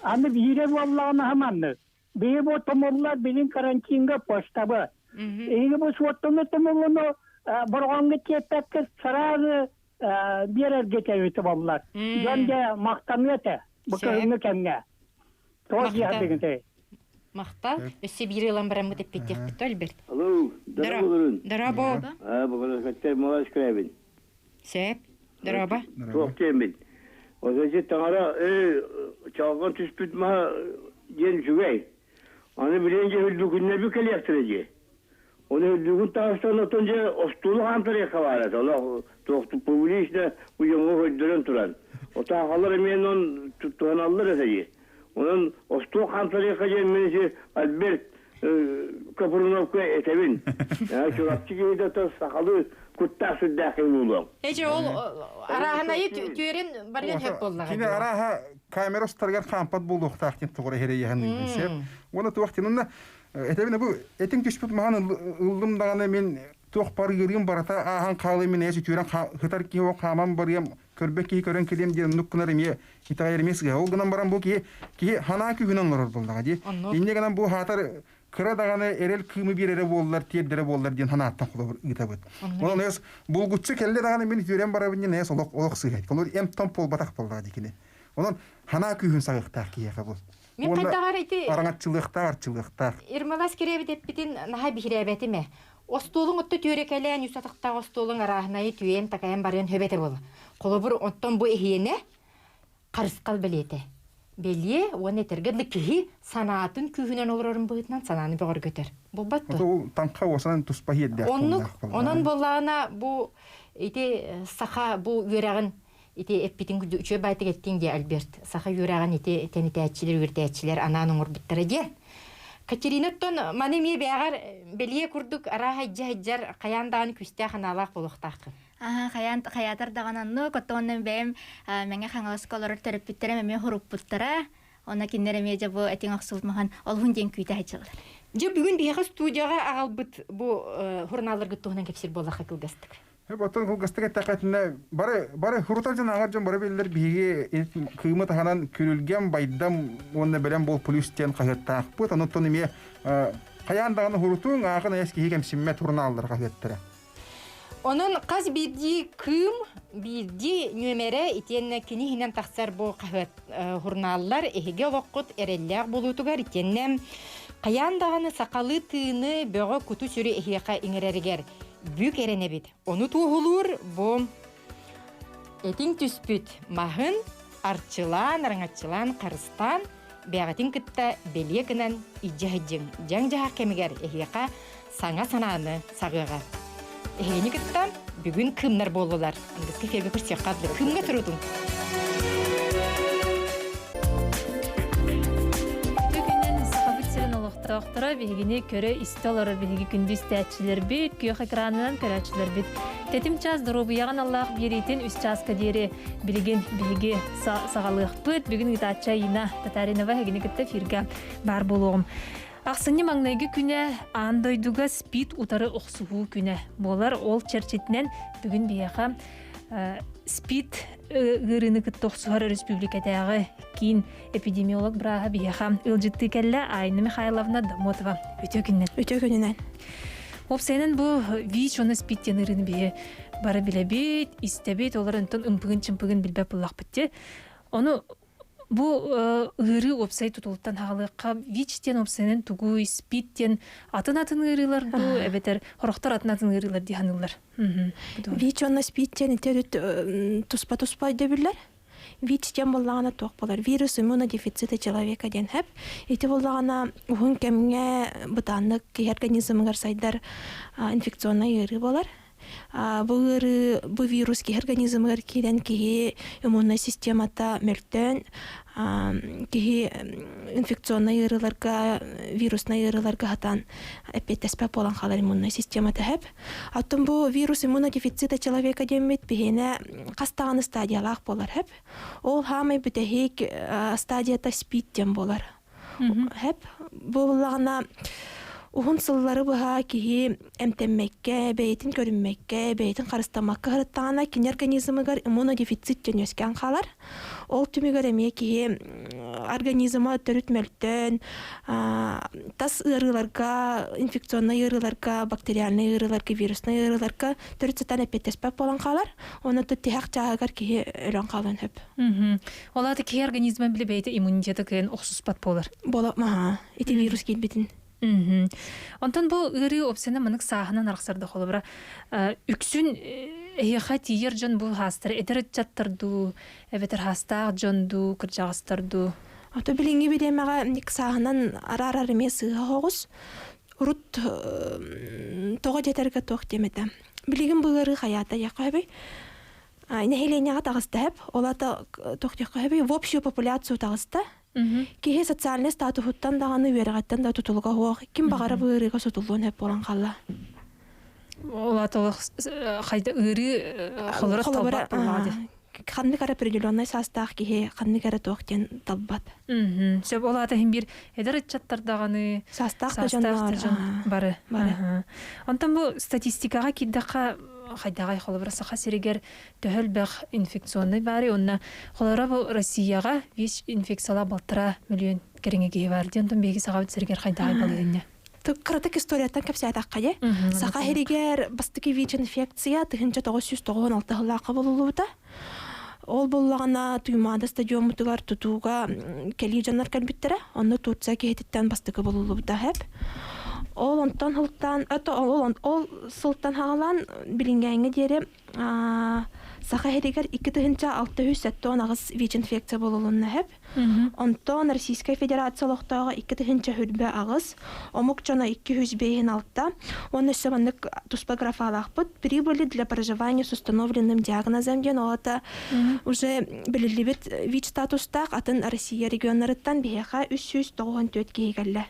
Аны биирэ буоллаҕына хаманнык. Биһи бу тумуллар билин карантинга почтабы. Эһиги бу суоттуну тумуллуну борҕоҥҥо тиэппэккэ сразу биэрэргэ тэбити боллар. Дьон дьэ махтаныа этэ бу кыһыҥҥы кэмҥэ. Тоҕо диэхтигин Махтал. Өссө биир ылан бараммыт эппиттиэхпит Альберт. Алло, дорообо. Дорообо. Бүгүн малаш кэбин. Сөп. Дорообо. Туох диэммин. Озачы таҥара чалган түспүт маһа диэн үчүгэй. Аны билэн дьэ үрдүкүннэрби кэлиэхтэрэ дии. Оны үрдүгүн таһыстан отон дьэ остуолу хаамтарыахха баара. Олох туох публично бу дьоҥҥо көрдөрөн туран. Отаахалар эмиэ онон туһаналлар этэ дии. Онон остуол хаамтарыахха диэн мин Альберт Копруновка этэбин. Чурапчы киһитэ сахалыы куттаах сүрдээх киһи буолуоҥ. Эчи ол арааһынайы түөрен барыан хөп буоллаҕа. Кини арааһа камера устарыгар хаампат буолуохтаах диэн тоҕо эрэйэһэн ыйбын сеп. Уонна туох диэн этэбин бу этиҥ түспүт маһан ыллым даҕаны мин туох бар ыарыым барыта ааһан хаалыы мин эс үтүөрэн хытар киһи ол хааман барыам көрбөт киһи көрөн кэлиэм диэн оннук гынар эмиэ итэҕэйэр эмиэ сыыһа. Ол гынан баран бу киһи киһи санаа күүһүнэн олорор буоллаҕа дии. Инньэ гынан бу хаатар кыра даҕаны эрэл кыымы биэрэрэ буоллар, тиэрдэрэ буоллар диэн санааттан холобур ыытабыт. Онон эс булгуччу кэллэ даҕаны мин үтүөрэн барабын диэн эс олох олох сыыһа. Олор эм-том буолбатах буоллаҕа дии кини. Онон санаа күүһүн саҕыахтаах киһиэхэ бу. Мин хайдаҕар ити араҥаччылыахтаах, арчылыахтаах. Ирмалас кириэбит эппитин наһаа биһирээбэтим ээ. Остуолуҥ отто түөрэкэлээн үс атахтаах остуолуҥ арааһынайы түүйэн-такайан барыан сөп этэ буолла. Холобур, оттон бу эһиэнэ харысхал бэлиэтэ. Бэлиэ уонна этэргэ дылы киһи санаатын күүһүнэн олорорун быһыытынан санааны бөҕөргөтөр. Буолбат дуо? Ол таҥха уосанан туспа иһиэрдээх Оннук. Онон буоллаҕына бу ити саха бу үөрэҕин Ити эппитин курдук үчүгэй баайтык эттиҥ дии Альберт. Саха үөрэҕин ити тэнитээччилэр, үөрэтээччилэр анаан оҥорбуттара диэн. Катерина оттон маны эмиэ бээҕэр бэлиэ курдук арааһа дьэ хайаан даҕаны күүстээх анаалаах буолуохтааххын. Аха, хайаан хайаатар даҕаны оннук, оттон бэйэм Мэҥэ Хаҥаласка олорор төрөппүттэрим эмиэ хоруппуттара. Онно кинилэр эмиэ дьэ бу этиҥ охсубут маһын олуһун диэн күүтэ сылдьаллар. Дьэ бүгүн биһиэхэ студияҕа аҕалбыт бу журналларгыт туһунан кэпсиир буоллахха кылгастык. Оттон кылгастык эттэххитинэ бары бары хурутар дьон ааҕар дьон бары биллэр биһиги кыымы таһынан күрүлгэн байдам уонна бэлэм буол плюс диэн хаһыаттаахпыт. Онуттан эмиэ хайаан даҕаны хурутуҥ аахын айас киһи кэмсиммэт журналлар хаһыаттара. Онон хас биирдии кыым биирдии нүөмэрэ итиэннэ кини иһинэн тахсар бу хаһыат журналлар эһиги олоххут эрэллээх буолуутугар итиэннэ хайаан даҕаны сахалыы тыыны бөҕө куту-сүрү эһиэхэ иҥэрэригэр бүк эрэнэбит. Ону туоһулуур бу этиҥ түспүт маһын арчылаан, араҥаччылаан, харыстаан бэйэҕитин кытта бэлиэ гынан илдьэ сылдьыҥ. Дьаҥ-дьаһах кэмигэр эһиэхэ саҥа санааны саҕыаҕа. Эһигини кытта бүгүн кыымнар буоллулар. Аныгыскы эфиргэ көрсүөххэ адлы. Кыымҥа турутуҥ. Бүгүнэн Сахабыт сирин олохтоохторо биһигини көрө-истэ олорор биһиги күндү истээччилэрбит, күөх экранынан көрөөччүлэрбит. Тэтим чаас доруобуйаҕын аллаах биэриитин үс чааска диэри билигин биһиги саҕалыахпыт. Бүгүн ыытааччы Айина Татаринова эһигини кытта эфиргэ баар буолуоҕум. Ахсынньы маҥнайгы күнэ аан дойдуга СПИД утары охсуһуу күнэ буолар. Ол чэрчитинэн бүгүн биһиэхэ СПИД ыарыыны кытта охсуһар өрөспүүбүлүкэтээҕи киин эпидемиолог бырааһа биһиэхэ ыалдьыттыы кэллэ Айна Михайловна Домотова. Үтүө күнүнэн. Үтүө күнүнэн. Уопсайынан бу ВИЧ уонна СПИД диэн ыарыыны биһи бары билэбит, истэбит, олор онтон ымпыгын-чымпыгын билбэт буоллахпыт дии. Ону Бу ыарыы уопсай тутулуттан хаалыахха ВИЧ диэн уопсайынан тугуй, СПИД диэн атын-атын ыарыылар дуу, эбэтэр сорохтор атын-атын ыарыылар дии саныыллар. ВИЧ уонна СПИД диэн ити өрүт туспа-туспа өйдөбүллэр. ВИЧ диэн буоллаҕына туох буолар? Вирус иммунодефицита человека диэн хэп. Ити буоллаҕына уһун кэмҥэ бытааннык киһи организмыгар сайдар инфекционнай ыарыы буолар. Бу ыарыы, бу вирус киһи организмыгар киирэн киһи иммуннай системата мөлтөөн, киһи инфекционнай ыарыыларга, вируснай ыарыыларга сатаан эппиэттэспэт буолан хаалар иммуннай системата сөп. Оттон бу вирус иммунодефицита человека диэммит биһиэнэ хас даҕаны стадиялаах буолар сөп. Ол хаамай бүтэһик стадията СПИД диэн буолар. Хэп буоллаҕына уһун сыллары быһа киһи эмтэммэккэ, бэйэтин көрүммэккэ, бэйэтин харыстаммакка сырыттаҕына кини организмыгар иммунодефицит диэн үөскээн хаалар. Ол түмүгэр эмиэ киһи организма төрүт мөлтөөн, тас ыарыыларга, инфекционнай ыарыыларга, бактериальнай ыарыыларга, вируснай ыарыыларга төрүт сатаан эппиэттэспэт буолан хаалар. Онон тиһэх чааһыгар киһи өлөн хаалыан сөп. Ол аата киһи организма били бэйэтэ иммунитета кыайан охсуспат буолар. Буола маһа ити вирус киирбитин. Онтон бу ыарыы опсена манык сааһынан арахсарда холобура үксүн эһиэхэ тиийэр дьон бу хаастар эдэр ыччаттар дуу эбэтэр хаастаах дьон дуу кырдьаҕастар дуу Ото билиҥҥи бириэмэҕэ ник сааһынан араарар эмиэ сыыһа оҕус. Урут тоҕо диэтэргэ туох диэм этэ. Билигин бу ыарыы хайаата диэххэ сөбүй? Нэһилиэнньэҕэ таҕыста сөп. Ол аата туох диэххэ сөбүй? В общую популяцию таҕыста. Киһи социальнай статуһуттан даҕаны үөрэҕиттэн да тутулуга суох. Ким баҕара бу ыарыыга сотуллуон сөп буолан хаалла. Ол аата олох хайда ыарыы холоро талбат буоллаҕа дии. Ханнык эрэ определеннай саастаах киһи ханнык эрэ туох диэн талбат. Сөп ол аата иһин биир эдэр ыччаттар даҕаны саастаах да дьон бары. Бары. Онтон бу статистикаҕа киирдэххэ хайдаҕай холобура Саха сиригэр төһө элбэх инфекционнай баарый уонна холобура бу Россияҕа ВИЧ инфекциялаах балтараа миллион кэриҥэ киһи баар диэн онтон биһиги Сахабыт сиригэр хайдаҕай балаһыанньа? Кыратык историяттан кэпсээтэххэ дии. Саха сиригэр бастакы ВИЧ-инфекция 1996 сыллаахха булуллубута. Ол буоллаҕына Туймаада стадиоммутугар тутууга кэлии дьоннор кэлбиттэрэ. Онно Турция киһититтэн бастакы булуллубута сөп. Ол онтон сылтаан, ол, ол сылтан хаалан билиҥҥээҥҥэ диэри Саха сиригэр 2678 ВИЧ-инфекция булулунна сөп. Онтон Российскай Федерация олохтооҕо 2028, омук дьоно 256, уонна өссө маннык туспа графалаахпыт «Прибыли для проживания с установленным диагнозом» диэн ол ата уже билиллибит ВИЧ статустаах атын Россия регионнарыттан биһиэхэ 394 киһи кэллэ.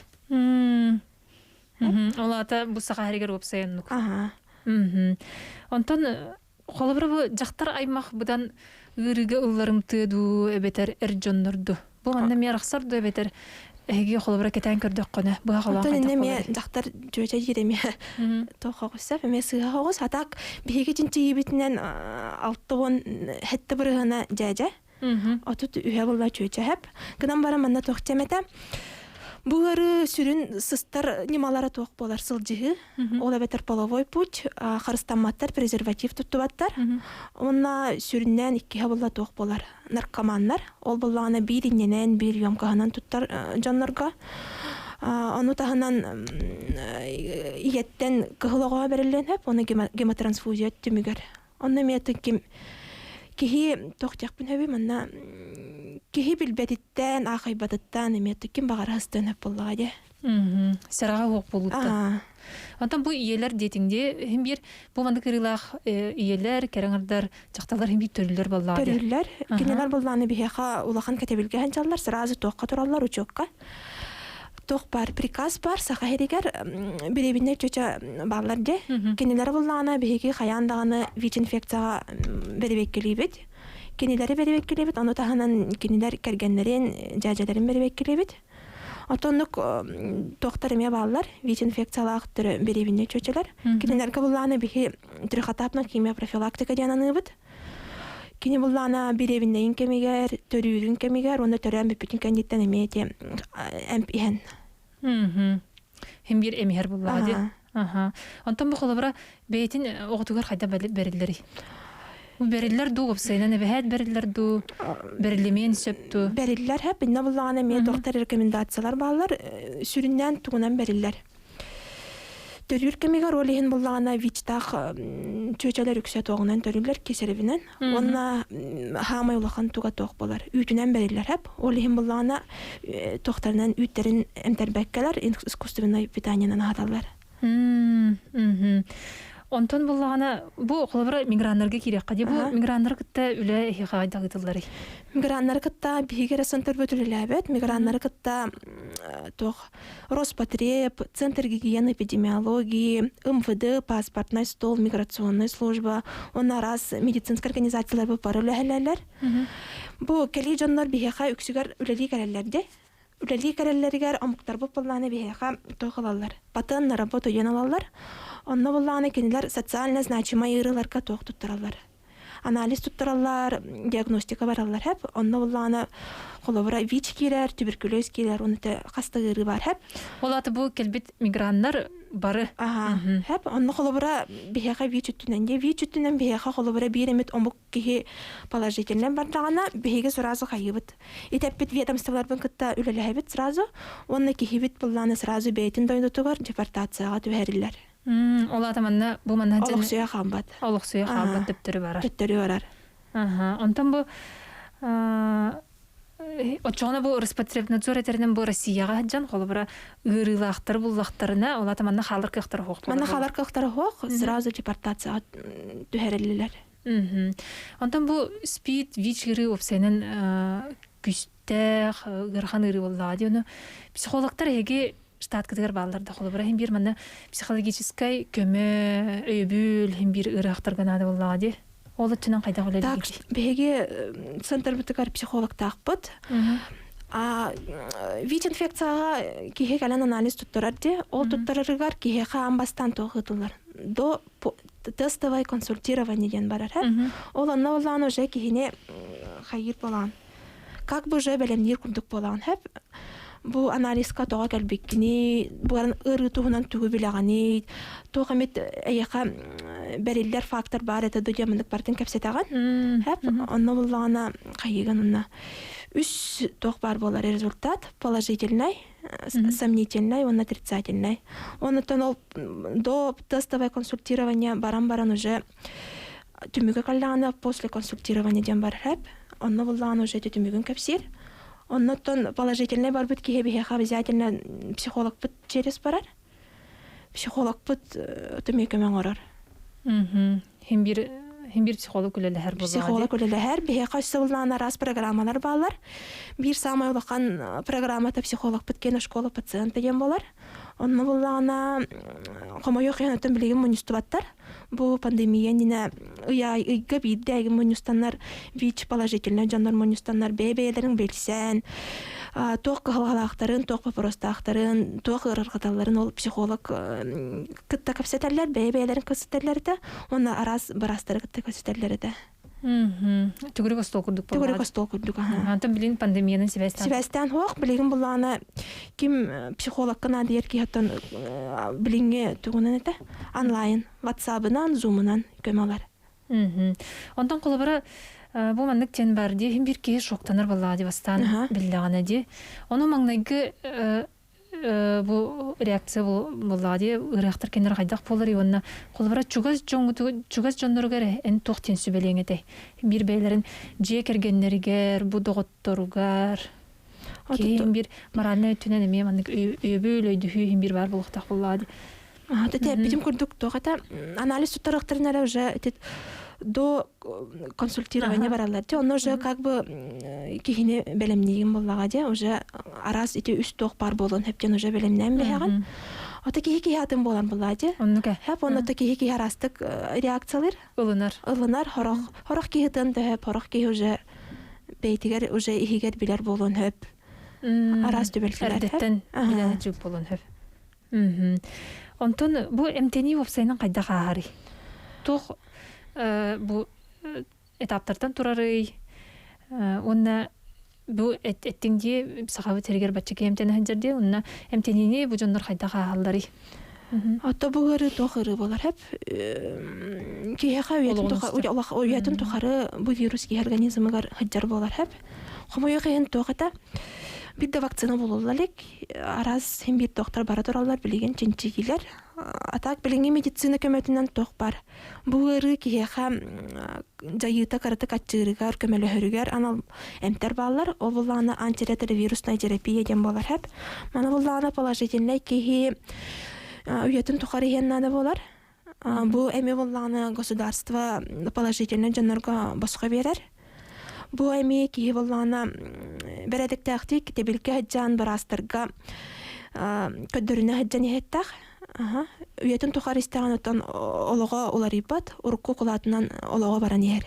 Ол аата бу саха сиригэр уопсай оннук. Онтон холобура бу дьахтар аймах быдан ыарыыга ылларымтыа дуу эбэтэр эр дьоннор дуу? Бу манна эмиэ арахсар дуу эбэтэр эһиги холобура кэтээн көрдөххүнэ быһа холоон Оттон хайдах иннэ эмиэ буоларый? дьахтар дьүөтэ диир эмиэ туох оҕус эмиэ сыыһа оҕус. А так биһиги чинчийиибитинэн 67 бырыһына дьээдьэ. 33 буолла чүөчэһэп. Гынан баран манна туох этэ. Бу ыарыы сүрүн сыстар ньымалара туох буолар сылдьыһыы. Ол эбэтэр половой путь, харыстамматтар, презерватив туттубаттар. Уонна сүрүннээн иккиһэ буолла туох буолар наркоманнар. Ол буоллаҕына биир иннэнэн, биир емкоһынан туттар дьоннорго. Ону таһынан ийэттэн кыһыл оҕоҕо бэриллиэн сөп, ону гемотрансфузия түмүгэр. Онно эмиэ ким киһи туох диэхпин сөбүй манна киһи билбэтиттэн, аахайбатыттан эмиэ ким баҕара астыан сөп буоллаҕа дии. Сараҕа уох буолууттан. Онтон бу ийэлэр диэтиҥ дии, иһин биир бу маннык ырыылаах ийэлэр, кэрэҥэрдэр, дьахталлар иһин биир төрүүллэр буоллаҕа дии. Төрүүллэр. Кинилэр буоллааны биһиэхэ улахан кэтэбилгэ сылдьаллар, сразу туохха тураллар, учуокка. Туох баар приказ бар саха сиригэр бириэбиннэр чөчө бааллар дии. Кинилэр буллаҕына биһиги хайаан даҕаны ВИЧ-инфекцияҕа бэрэбиэккэлиибит. Кинилэри бэрэбиэккэлиибит, ону таһынан кинилэр кэргэннэрин, дьээдьэлэрин бэрэбиэккэлиибит. Отоннук туохтар эмиэ бааллар, ВИЧ-инфекциялаах бириэбиннэр чөчөлөр. Кинилэргэ буллаҕына биһи трехэтапная химиопрофилактика диэн аныыбыт. Кини буллаана бириэбиннэйин кэмигэр, төрүүрүн кэмигэр уонна төрөөн бүппүтүн кэнниттэн эмиэ ити эмп иһэн. Хим биир эмиһэр буллаҕа дии. Аха. Онтон бу холобура бэйэтин оҕотугар хайда бэриллэрий? Бу бэриллэр дуу, уопсайынан эбэһээт бэриллэр дуу, бэриллимиэн сөп дуу? Бэриллэр хэп, инна буллаҕына эмиэ доктор рекомендациялар бааллар, сүрүннээн тугунан бэриллэр. Төрүүр кэмигэр ол иһин буллаҕына ВИЧ-таах чүөчэлэр үксэ туоҕунан төрүүллэр кесаревинэн уонна хаамай улахан туга туох буолар үүтүнэн бэриллэр хэп ол иһин буллаҕына туохтарынан үүттэрин эмтэрбэккэлэр искусственнай питаниенан аһаталлар. Онтон буллаҕына бу холобура миграннарга киириэххэ дии бу миграннары кытта үлэ эһиэхэ хайдах ыытылларый? Миграннары кытта биһиги эрэ центрбыт үлэлээбэт. Миграннары кытта туох Роспотреб, Центр гигиены эпидемиологии, МВД, паспортный стол, миграционная служба, уонна араас медицинскэй организациялар бары үлэһэлэлэр. Бу кэлии дьоннор биһиэхэ үксүгэр үлэлии кэлэллэр дии. Үлэлии кэлэллэригэр омуктарбыт былааны биһиэхэ туох ылаллар? Патент на работу диэн ылаллар. Онно былааны кинилэр социально значимай ыарыыларга туох туттараллар? Анализ туттараллар, диагностика бараллар хэп. Онно буллаҕына холобура ВИЧ киирэр, туберкулез киирэр, уонна хас да ыарыы бар хэп. Ол аата бу кэлбит миграннар бары. Аха, хэп. Онно холобура биһиэхэ ВИЧ үттүнэн дии. ВИЧ үттүнэн биһиэхэ холобура биир эмит омук киһи положительнай бардаҕына, биһиги сразу хайыыбыт. Итэппит ведомстволарбын кытта үлэлэһэбит сразу. Уонна киһибит буллааны сразу бэйэтин дойдутугар депортацияҕа түһэриллэр. Ол аата манна бу манна Олохсуйа хаалбат. Олохсуйа хаалбат төптөрү барар. Төттөрү барар. Аха. Онтон бу оччоҕуна бу Роспотребнадзор этэринэн бу Россияҕа сылдьан холобура ыарыылаахтары буллахтарына ол аата манна хаалар кыахтара суох Манна хаалар кыахтара суох, сразу депортацияҕа түһэриллилэр. Онтон бу СПИД, ВИЧ ыарыы уопсайынан күүстээх, ыарахан ыарыы буоллаҕа дии. Ону психологтар эһиги штаткытыгар бааллар да холобура иһин биир манна психологическай көмө, өйөбүл иһин биир ыарахтарга наада буоллаҕа дии. Ол өттүнэн хайдах үлэлиигит? Так, биһиги центрбытыгар психологтаахпыт. А ВИЧ-инфекцияҕа киһи кэлэн анализ туттарар дии. Ол туттарарыгар киһиэхэ аан бастаан туох ыытыллар? До тестовое консультирование диэн барар. Ол онно боллаан уже киһини хайыыр болаан как бы уже бэлэмниир курдук буолаҕын сөп. Бу анализка тоҕо кэлбиккиний, бугарын ыарыы туһунан тугу билэҕиний, туох эмит эйиэхэ бэриллэр фактор баар этэ дуу диэн маннык барытын кэпсэтэҕин. Сөп. Онно буллаҕына хайыыгын онно үс туох баар буолар результат положительный, сомнительный уонна отрицательный. Оннуттан ол до тестовое консультирование баран-баран уже. Түмүгэ кэллэҕинэ после консультирования диэн барар эп. Онно буллаҕына уже ити түмүгүн кэпсиир. Оннуттан положительный барбыт киһи биһиэхэ обязательно психологпыт через барар. Психологпыт түмү көмө оҥорор. Хим бир хим бир психолог үлэлэһэр буоллаҕа. Психолог үлэлэһэр. Биһиэхэ өссө буллаҕына араас программалар бааллар. Биир саамай улахан программата психологпыт киэн школа пациента диэн буолар. Онно буллаҕына хомойуох иһин оттон билигин мунньустубаттар. Бу пандемия иннинэ ыйга биирдэ эгин мунньустаннар ВИЧ положительнай дьоннор мунньустаннар бэйэ-бэйэлэрин билсэн, туох кыһалҕалаахтарын, туох боппуруостаахтарын, туох ыарырҕаталларын ол психолог кытта кэпсэтэллэр, бэйэ-бэйэлэрин кэпсэтэллэр этэ уонна араас быраастары кытта кэпсэтэллэр этэ. Төгүрүк остуол курдук Төгүрүк остуол курдук, аха. Антон билин пандемиянан сибээстээн. Сибээстээн суох, билигин буллаҕына ким психологка наадыйар киһи оттон билиҥҥи тугунан этэ онлайн, ватсабынан, зумунан көмө ылар. Онтон холобура бу маннык диэн бар дии, иһин биир киһи шоктанар буоллаҕа дии бастаан биллэҕинэ дии. Ону маҥнайгы бу реакция буоллаҕа дии ыарыһахтар кинилэр хайдах буолар уонна холобура чугас дьоҥҥутугар чугас дьонноругар эн туох диэн сүбэлиэҥ этэй биир бэйэлэрин дьиэ кэргэннэригэр бу доҕотторугар киһи биир моральнай өттүнэн эмиэ маннык өйөбүл өйдөһүү иһин биир баар буолуохтаах буоллаҕа дии. Тэппитим курдук туох это анализ туттарыахтарын эрэ уже до консультирования бараллар дии онно уже как бы киһини бэлэмниигин буоллаҕа дии уже араас ити үс туох баар буолуон сөптөн уже бэлэмнээн биһэҕин ото киһи киһи атын буолан буоллаҕа дии оннук хэп онно киһи киһи араастык реакциялыыр ылынар ылынар хорох хорох киһи тын төһөп хорох киһи уже бэйтигэр уже иһигэр билэр буолуон хөп араас түбэлтэлэр эрдэттэн билэн буолуон хөп. Онтон бу эмтэнии уопсайынан хайдах ааһарый? Туох бу этаптартан турарый? Уонна бу эттиҥ дии сахабыт сиригэр бачча эмтэнэ сылдьар дии уонна эмтэниини бу дьоннор хайдах ааһалларый? Ото бу ыарыы туох ыарыы буолар хэп киһиэхэ үйэтин тухары бу вирус киһи организмыгар сылдьар буолар хэп хомойуох иһин туох этэ бир да вакцина булулла илик араас син биир доктор бара тураллар билигин чинчийиилэр а так билиҥҥи медицина көмөтүнэн туох бар бу ыарыы киһиэхэ дьайыыта кыратык аччыырыгар көмөлөһөрүгэр анал эмтэр бааллар ол буллаҕына антиретровирусная терапия диэн буолар хэп маны буллаҕына положительнай киһи үйэтин тухары иһиэн наада буолар бу эми буллаҕына государство положительнай дьоннорго босхо биэрэр Бу эмиэ киһи буоллаҕына бэрээдэктээхтик тэбилгэ сылдьан быраастарга көрдөрүнэ сылдьан иһэттээх. Үйэтин тухары истэҕин оттон олоҕо уларыйбат, урукку кулаатынан олоҕо баран иһэр.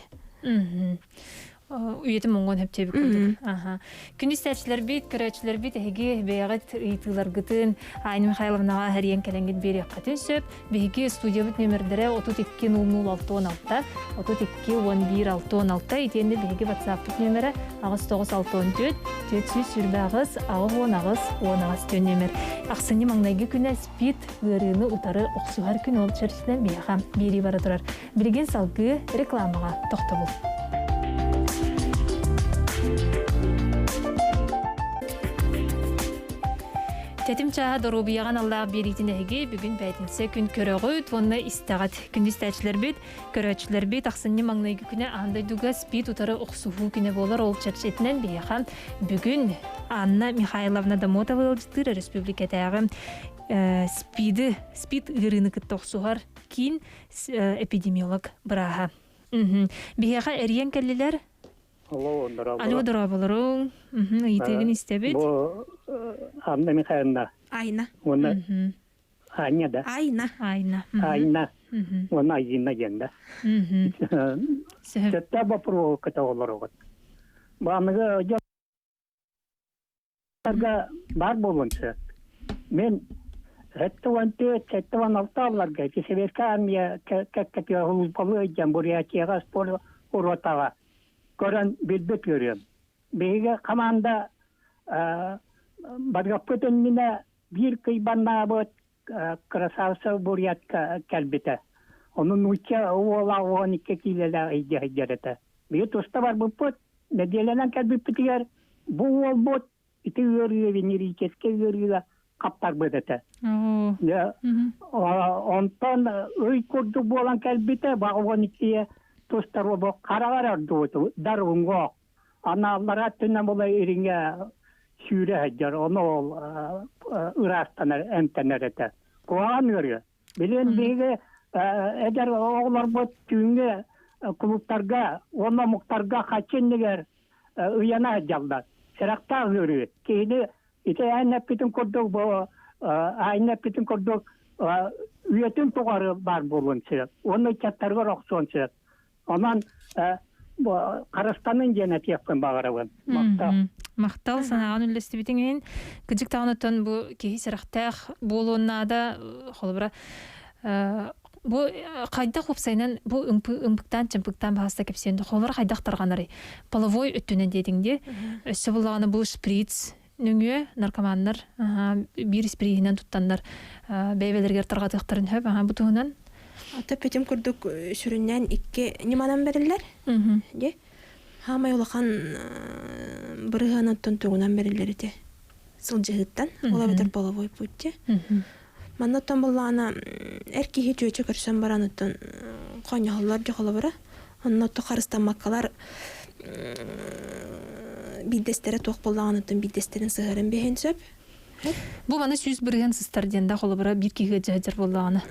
Үйэтин монгон хөптөбүт курдук. Күн истээччилэрбит, көрөөччүлэрбит эһиги бэйэҕит ыйытыыларгытын Айна Михайловнаҕа хэрийэн кэлэҥҥит биэриэххитин сөп. Биһиги студиябыт нүөмэрдэрэ 32 00 66, 32 11 66 итиэннэ биһиги WhatsApp-пыт нүөмэрэ 89 64 428 88 18 түөн нүөмэр. Ахсынньы маҥнайгы күнэ СПИД ыарыыны утары охсуһар күн ол чэрчитинэн биһиэхэ биэрии бара турар. Билигин салгыы рекламаҕа тохтобул. Тэтим чааһа доруобуйаҕа аналлаах биэриитин эһиги бүгүн бээтинсэ күн көрөҕүт уонна истэҕит. Күндү истээччилэрбит, көрөөччүлэрбит ахсынньы маҥнайгы күнэ аан дойдуга СПИД утары охсуһуу күнэ буолар. Ол чэрчитинэн биһиэхэ бүгүн Анна Михайловна Домотова ыалдьыттыыр өрөспүүбүлүкэтээҕи СПИДы, СПИД ыарыыны кытта охсуһар киин эпидемиолог бырааһа. Биһиэхэ эрийэн кэллилэр. Алло, Алло, дорооболоруҥ. Ыйытыыгын истэбит. Бу Анна Михайловна. Айна. Уонна Аня да. Айна. Айна. Айна. Уонна Айина диэн да. Сөптөөх боппуруоһу көтөҕөлөр Баамыга баар буолуон сөп. Мин 74-76 алларга ити Советская армия кэккэтигэр сулууспалыы сылдьан Бурятияҕа спорт уруотаҕа көрөн билбит көрүөм. Биһиги хамаанда барыахпыт иннинэ биир кыйбаннаабыт красавцев Бурятка кэлбитэ. Ону нуучча уола 12 киилэлээх илдьэ сылдьар этэ. Биһи туста барбыппыт, нэдиэлэнэн кэлбиппитигэр бу уолбут ити ыарыыга венерическэй ыарыыга хаптарбыт этэ. Онтон ый курдук буолан кэлбитэ, 12-е. тустар бу хараҕар ордубут дар уҥуох анааллара өттүнэн була ириҥэ сүүрэ сылдьар ону ол ыраастанар эмтэнэр этэ куһаҕан ыарыы билигин биһиги эдэр оҕолорбут түүҥҥү клубтарга уонна омуктарга хаччы иннигэр ыйана сылдьаллар сэрэхтээх ыарыы киһини ити эн эппитин курдук бу аайын эппитин курдук үйэтин тухары баар буолуон сөп уонна ыччаттарыгар охсуон сөп онон харыстанын диэн этиэхпин баҕарабын махтал махтал санааҕын үллэстибитиҥ иһин кыдьык даҕаны бу киһи сэрэхтээх буолуон наада холобура бу хайдах уопсайынан бу ымпыктаан чымпыктаан баһаста кэпсиэн холобура хайдах тарҕанарый половой өттүнэн диэтиҥ дии өссө буллаҕына бу шприц нөҥүө наркоманнар биир испирииһинэн туттаннар бэйбэлэригэр тарҕатыахтарын сөп бу туһунан Ата петим курдук сүрүннээн икки ньыманан бэриллэр. Дьэ, хаамай улахан бырыһыанаттан тугунан бэриллэр ити сылдьыһыттан, ол эбэтэр половой путь дьэ. Манна оттон буллаҕына эр киһи чүөчэ көрсөн баран оттон хонньоһоллор дьэ холобура. Онно отто харыстаммаккалар биирдэстэрэ туох буоллаҕына оттон биирдэстэрин сыһыаран биэһин сөп. Бу маны 100% сыстар диэн да холобура биир киһи ыалдьа буоллаҕына.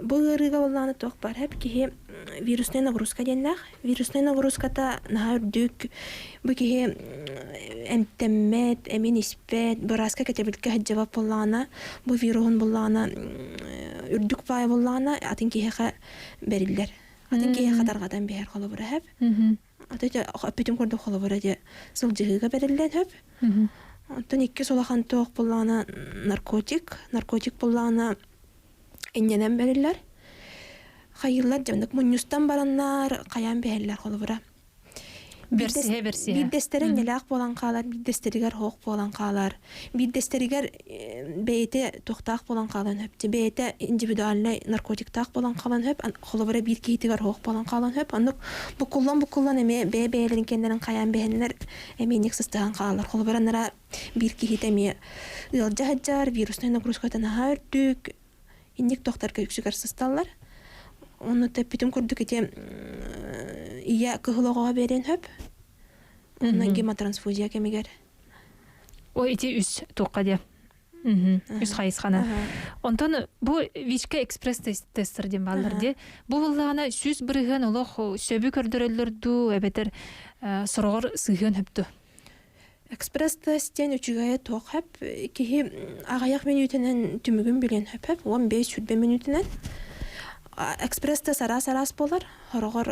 Бу ыарыыга буоллаҕына туох баар хэп киһи вирусная нагрузка диэннээх. Вирусная нагрузката наһаа үрдүк. Бу киһи эмтэммэт, эмин испэт, бырааска кэтэбилгэ сылдьыбат буоллаҕына, бу вируһун буллаҕына үрдүк баай буоллаҕына атын киһиэхэ бэриллэр. Атын киһиэхэ тарҕатан биһэр холобура хэп. Аты өппүтүм курдук холобура дьэ сылдьыһыыга бэриллэн хөп. Оттон иккис улахан туох буллаҕына наркотик, наркотик буллаҕына инньэнэн бэриллэр. Хайыыллар дьэ мунньустан бараннар хайаан биһэллэр холобура. Берсиһэ берсиһэ. Биирдэстэрэ инньэлээх буолан хаалар, биирдэстэригэр хоох буолан хаалар. Биирдэстэригэр бэйэтэ туохтаах буолан хаалан сөп. Бэйэтэ индивидуальнай наркотиктаах буолан хаалан сөп. Холобура биир киһитигэр хоох буолан хаалан сөп. Оннук буккуллан-буккуллан эмиэ бэйэ-бэйэлэрин кэннэрин хайаан биһэннэр эмиэ инник сыстыһан хаалар. Холобура анараа биир киһитэ эмиэ ыалдьа сылдьар, вируснай нагрузката наһаа үрдүк, инник тохторго үксүгэр сысталлар. Онно тэппитим курдук ити ийэ кыһыл оҕоҕо биэриэн сөп. Онно гемотрансфузия кэмигэр. О ити үс туохха диэ. Үс хайысханы. Онтон бу Вичка экспресс тестер диэн бааллар дии. Бу буллаҕына 100% олох сөбү көрдөрөллөр дуу, эбэтэр сороҕор сыһыан хөптө. Экспресс-тест диэн үчүгэйэ туох сөп киһи аҕыйах мүнүүтэнэн түмүгүн билиэн сөп 15-20 мүнүүтэнэн. Экспресс-тест араас-араас буолар. Сороҕор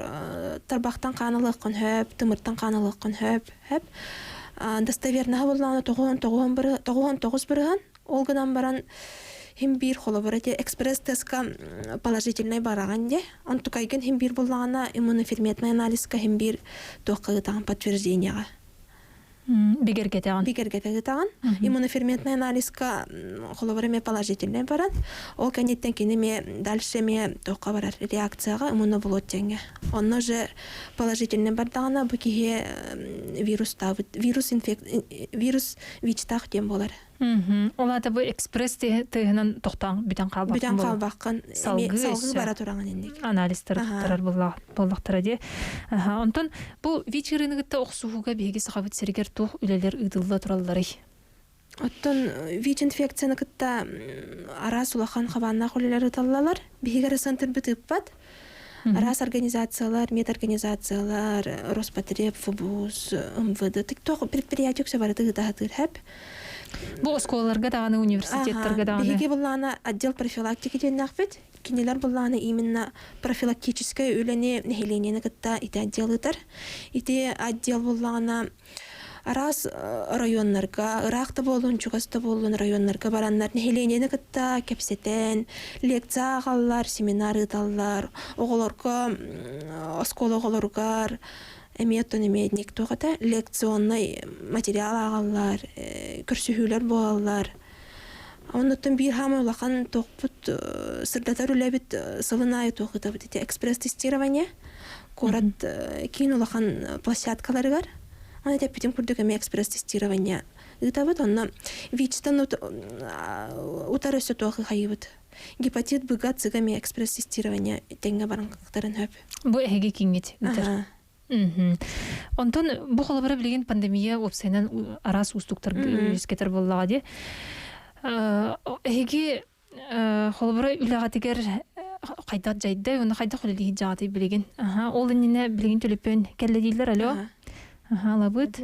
тарбахтан хаан ылыаххын сөп, тымыртан хаан ылыаххын сөп. сөп. Достоверноһа буоллаҕына 99 бырыһан. Ол гынан баран хим биир холобура ити экспресс-тестка положительнай бараҕын дьэ. Онтукайгын хим биир буоллаҕына иммуноферментный анализка хим биир туохха ыытаҕын подтверждениеҕа. Бигэргэтэҕин. Бигэргэтэ ыытаҕын. Иммуноферментный анализка холобура эмиэ положительный баран, ол кэнниттэн кини эмиэ дальше эмиэ туохха барар реакцияҕа иммуноблот диэҥҥэ. Онно уже положительный бардаҕына бу киһи вирустаабыт вирус инфек вирус ВИЧтаах диэн буолар. Ол аата бу экспресс тыаһынан тохтоон бүтэн хаалбаккын. Бүтэн хаалбаккын. Салгыы бара тураҥын инник. Анализтары туттарар буоллахтара дии. Онтон бу ВИЧ ыарыыны кытта охсуһууга биһиги Сахабыт сиригэр туох үлэлэр ыытылла туралларый? Оттон ВИЧ-инфекцияны кытта араас улахан хабааннаах үлэлэр ыыталлалар. Биһиги эрэ ыыппат. Араас организациялар, медорганизациялар, Роспотреб, ФБУС, МВД, туох предприятие үксэ барыта ыыта сатыыр Бу оскуолаларга даҕаны, университеттарга даҕаны. Биһиги былаана отдел профилактики диэннээхпит. Кинилэр былаана именно профилактическай үлэни нэһилиэнньэни кытта ити отдел ыытар. Ити отдел буллаҕына араас районнарга, ыраах да буоллун, чугас да буоллун районнарга бараннар нэһилиэнньэни кытта кэпсэтэн, лекция ааҕаллар, семинар ыыталлар, оҕолорго, оскуола оҕолоругар эмиэ оттон эмиэ туох этэ лекционнай материал ааҕаллар, көрсүһүүлэр буолаллар. Оннуттан биир хаамай улахан туохпут сырдатар үлэбит сылын аайы туох ыытабыт ити экспресс-тестирование куорат киин улахан площадкаларыгар Аны тэппитим курдук эмиэ экспресс-тестирование ыытабыт. Онно ВИЧ-тан утары өссө туох хайыбыт. Гепатит Б-га С-га эмиэ экспресс-тестирование тэҥҥэ баран хөп. Бу эһиги киҥҥит ыытар. Онтон бу холобура билигин пандемия уопсайынан араас уустуктар үөскэтэр буоллаҕа дии. Эһиги холобура үлэҕитигэр хайдах дьайда уонна хайдах үлэлиир дьаҕатый билигин? Ол иннинэ билигин төлөпүөн кэллэ дииллэр, алло. Аха, алабыт.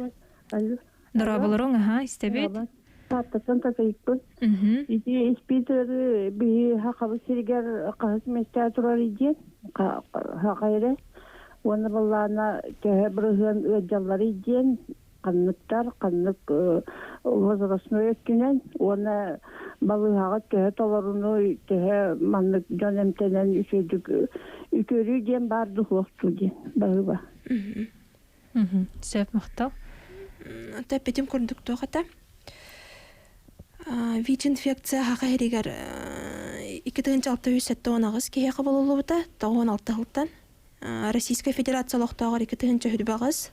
Дорооболоруҥ, аха, истэбит. Тааттаттан татыйыкпын. Ити испитеры биһи хахабыт сиригэр хаһыс миэстэ турар диэн хахайры уонна баллаана төһө бырыһыан ыалдьалларый диэн ханныктар ханнык возрастной өттүнэн уонна балыыһаҕа төһө толорунуй төһө маннык дьон эмтэнэн үчүгүйдүк үтүөрүү диэн баар духуохтуу диэн баһыыба. Сөп махтал. Тэппитим курдук туох этэ. ВИЧ-инфекция хаха иһиригэр 2678 киһиэхэ булуллубута, 96 сылтан. Российскай Федерация олохтооҕор 2028,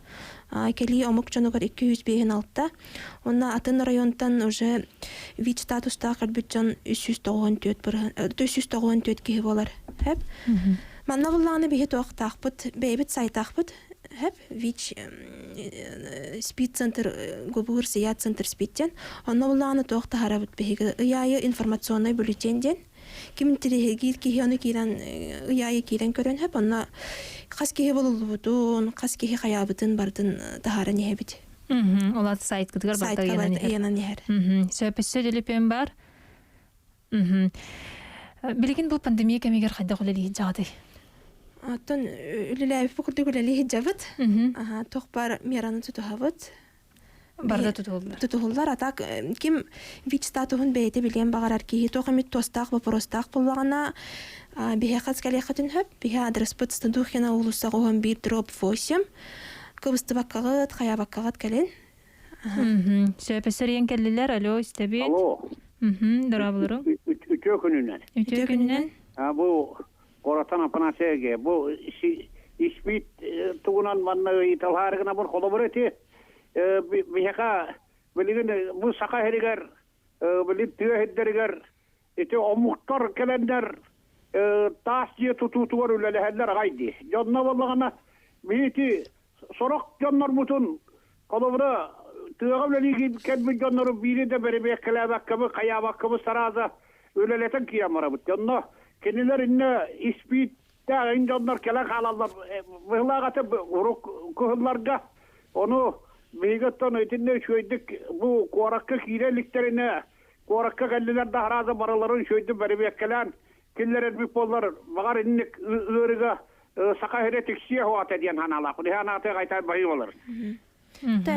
кэлии омук дьонугар 256. Уонна атын районтан уже ВИЧ статустаах кэлбит дьон 394 394 киһи буолар. Хэп. Манна буллаҕына биһи туохтаахпыт, бэйэбит сайтаахпыт, хэп, ВИЧ спид-центр, губур сия центр спид диэн. Онно буллаҕына туох таһарабыт биһиги ый аайы информационный бюллетень диэн. Ким интэриэһиргиир киһи ону киирэн ый аайы киирэн көрөн хэп, онно хас киһи булуллубутун, хас киһи хайаабытын барытын таһааран иһэбит. Ол ат сайткытыгар барыта ыйанан иһэр. Сөп өссө төлөпүөн бар. Билигин бу пандемия кэмигэр хайдах үлэлии сылдьаҕытый? Оттон үлэлээбиппит курдук үлэлии сылдьабыт. Туох баар мераны тутуһабыт. Барда тутуһуллар. Тутуһуллар. А так ким ВИЧ статуһун бэйэтэ билиэн баҕарар киһи туох эмит туостаах вопростаах буоллаҕына биһиэхэ кэлиэххитин сөп. Биһи адреспыт Стадухина уулусса 11 дробь 8. Кыбыстыбаккаҕыт, хайаабаккаҕыт кэлин. Сөпөссөр ийэн кэллилэр, алло, истэбит. Алло. Дорооболору. Үтүө күнүнэн. Үтүө күнүнэн. Бу Коротан Афанасьевге бу испит тугунан манна ыйыталһаарыгына бу холобур эти биһиэхэ билигин бу саха сиригэр билин тыа сирдэригэр ити омуктар кэлэннэр таас дьиэ тутуутугар үлэлэһэллэр аҕай дии. Дьонно буоллаҕына биһи сорох дьоннорбутун холобура тыаҕа үлэлии кэлбит дьоннору биири да бэрэбиэркэлээбэккэбит, хайаабаккабыт сарааза үлэлэтэн киирэн барабыт. Онно кинилэр иннэ испииттээх ин дьоннор кэлэн хаалаллар. Быһылаах аты урук кыһылларга ону биһиги оттон итиннэ үчүгэйдик бу куоракка киирэ иликтэринэ куоракка кэллилэр да арааза барыларын үчүгэйдик бэрэбиэркэлээн киллэрэрбит буоллар баҕар инник ыарыыга саха сирэ тиксиэ суоҕа диэн санаалаахпын. Иһэ анаатыга кайтар баһыы болар.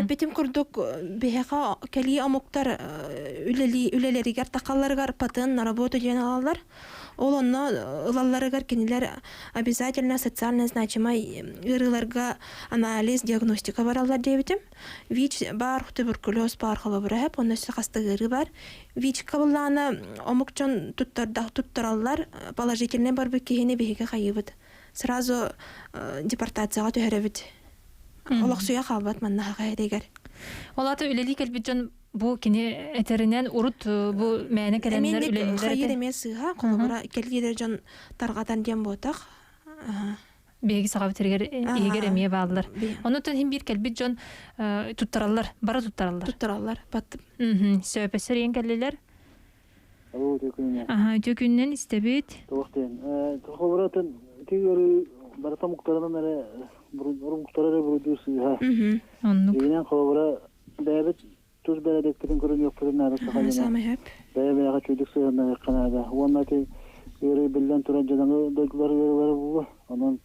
Битим курдук биһиэхэ кэлии омуктар үлэлэригэр тахалларыгар патент на работу диэн ылаллар. Ол онно ылалларыгар кинилэр обязательно социально значимай ыарыыларга анализ, диагностика бараллар диэбитим. ВИЧ баар, туберкулез баар холобура эп, онно өссө хаста ыарыы бар. ВИЧ кабыллаана омук дьон туттараллар, положительный барбыт киһини биһиги хайыыбыт. Сразу депортацияҕа түһэрэбит. Олохсуйа хаалбат манна хаха Ол аата үлэлии кэлбит дьон бу кини этэринэн урут бу мээнэ кэлэннэр үлэлииллэр хайыр эмиэ сыыһа холобура кэлгиэлэр дьон тарҕатан диэн буотах биһиги сахабыт сиригэр иһигэр эмиэ бааллар. Оннуттан иһин биир кэлбит дьон туттараллар, бара туттараллар. Туттараллар. Бат. Сөпөссөр иэн кэллилэр. Алло, үтүө күнүнэн. Аха, үтүө күнүнэн истэбит. Туох диэн, холобура ити ыарыы барыта омуктарынан эрэ омуктара эрэ буруйдуу сыыһа. Оннук. Дьиҥинэн холобура бэйэбит тус бэрэдэкпитин көрүнүөхпүтүн наада саха дьоно. Бэйэ-бэйэҕэ үчүгэйдик сыһыаннаһыахха наада. Уонна ити ыарыы биллэн туран дьадаҥы дойдулар ыарыылара буолуо. Онон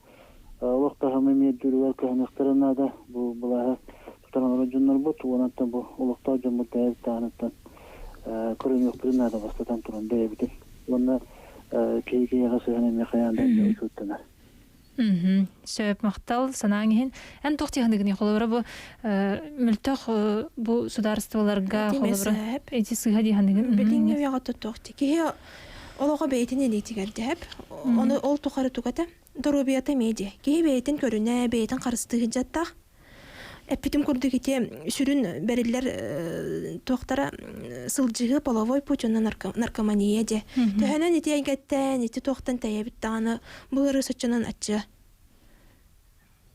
олох таһымы миэрдүүрүгэр кыһаныахтара наада. Бу былааһы тутан олорор дьоннорбут уонаттан бу олохтоох дьоммут бэйэбит таһыныттан көрүнүөхпүтүн наада бастатан туран бэйэбитин. Уонна киһи киһиэхэ сыһыан эмиэ хайаан да учуоттанар. Сөп, махтал, санааҥ иһин. Эн туох тиһаныгыный холобура бу мөлтөх бу судаарыстыбаларга холобура эти сыыһа диһаныгын. Билиҥҥи үйэҕэ туох киһи олоҕо бэйэтин илиитигэр дэһэп. Ону ол тухары тугата доруобуйата эмиэ дии. Киһи бэйэтин көрүнэ, бэйэтин харыстыы сылдьаттаах. Эппитим курдук ити сүрүн бэриллэр туохтара сылдьыһыы половой путь уонна наркомания дьэ. Төһөнөн ити эйгэттэн, ити туохтан тэйэбит даҕаны бу ыарыы соччонон аччыа.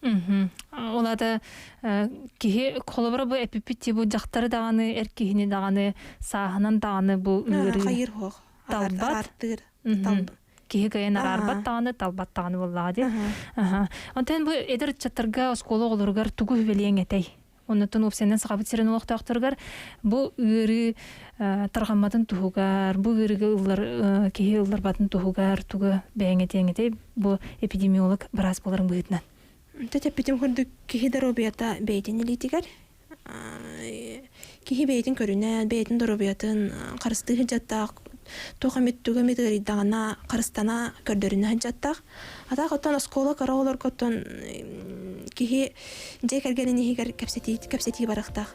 Ол аата киһи холобура бу эпиппит бу дьахтары даҕаны, эр киһини даҕаны, сааһынан даҕаны бу ыарыы хайыр хуох талбат. Киһи кыайан араарбат даҕаны, талбат даҕаны буоллаҕа дии. Онтон бу эдэр ыччаттарга оскуола оҕолоругар тугу үбэлиэҥ этэй? Оннуттан уопсайынан Сахабыт сирин олохтоохторугар бу ыарыы тарҕамматын туһугар, бу ыарыыга ыллар киһи ылларбатын туһугар тугу бэйэҥ этиэҥ этэй бу эпидемиолог быраас буоларын быһыытынан? Тэппитим курдук киһи доруобуйата бэйэтин илиитигэр. Киһи бэйэтин көрүнэн, бэйэтин доруобуйатын харыстыы сылдьаттаах, туох эмит тугу эмит ыарыйдаҕына харыстана көрдөрүнэ сылдьаттаах. Атаах оттон оскуола кыра оҕолорготтон киһи дьиэ кэргэнин иһигэр кэпсэтии кэпсэтии барыахтаах.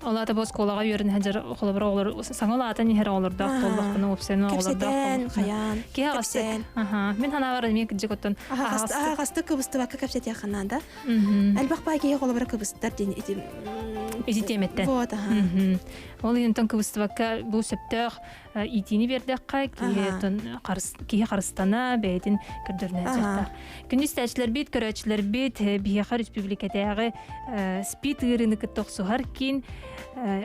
Ол аата бу оскуолаҕа үөрэнэ сылдьар холобура оҕолор саҥа улаатан иһэр оҕолордоох буоллахпына уопсайынан оҕолордоох Кэпсэтэн, хайаан, Киһи аҕастык. кэпсээн. Аха. Мин санаабар эмиэ кырдьык оттон Аһаҕастык кыбыстыбакка кэпсэтиэххэ наада. Элбэх баай киһи холобура кыбыстар диэн ити Ити тиэмэттэн. Вот, аха. Ол иһин кыбыстыбакка бу сөптөөх иитиини биэрдэххэ киһи харыстана бэйэтин көрдөрүнэн сыттар. Күндү истээччилэрбит, көрөөччүлэрбит биһиэхэ республикатааҕы СПИД ыарыыны кытта охсуһар киин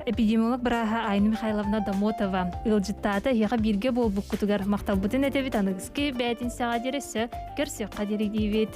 эпидемиолог бырааһа Айна Михайловна Домотова ыалдьыттаата эһиэхэ бииргэ буолбуккутугар махталбытын этэбит аныгыскы бээтинсэҕэ диэри өссө көрсүөххэ диэри диибит.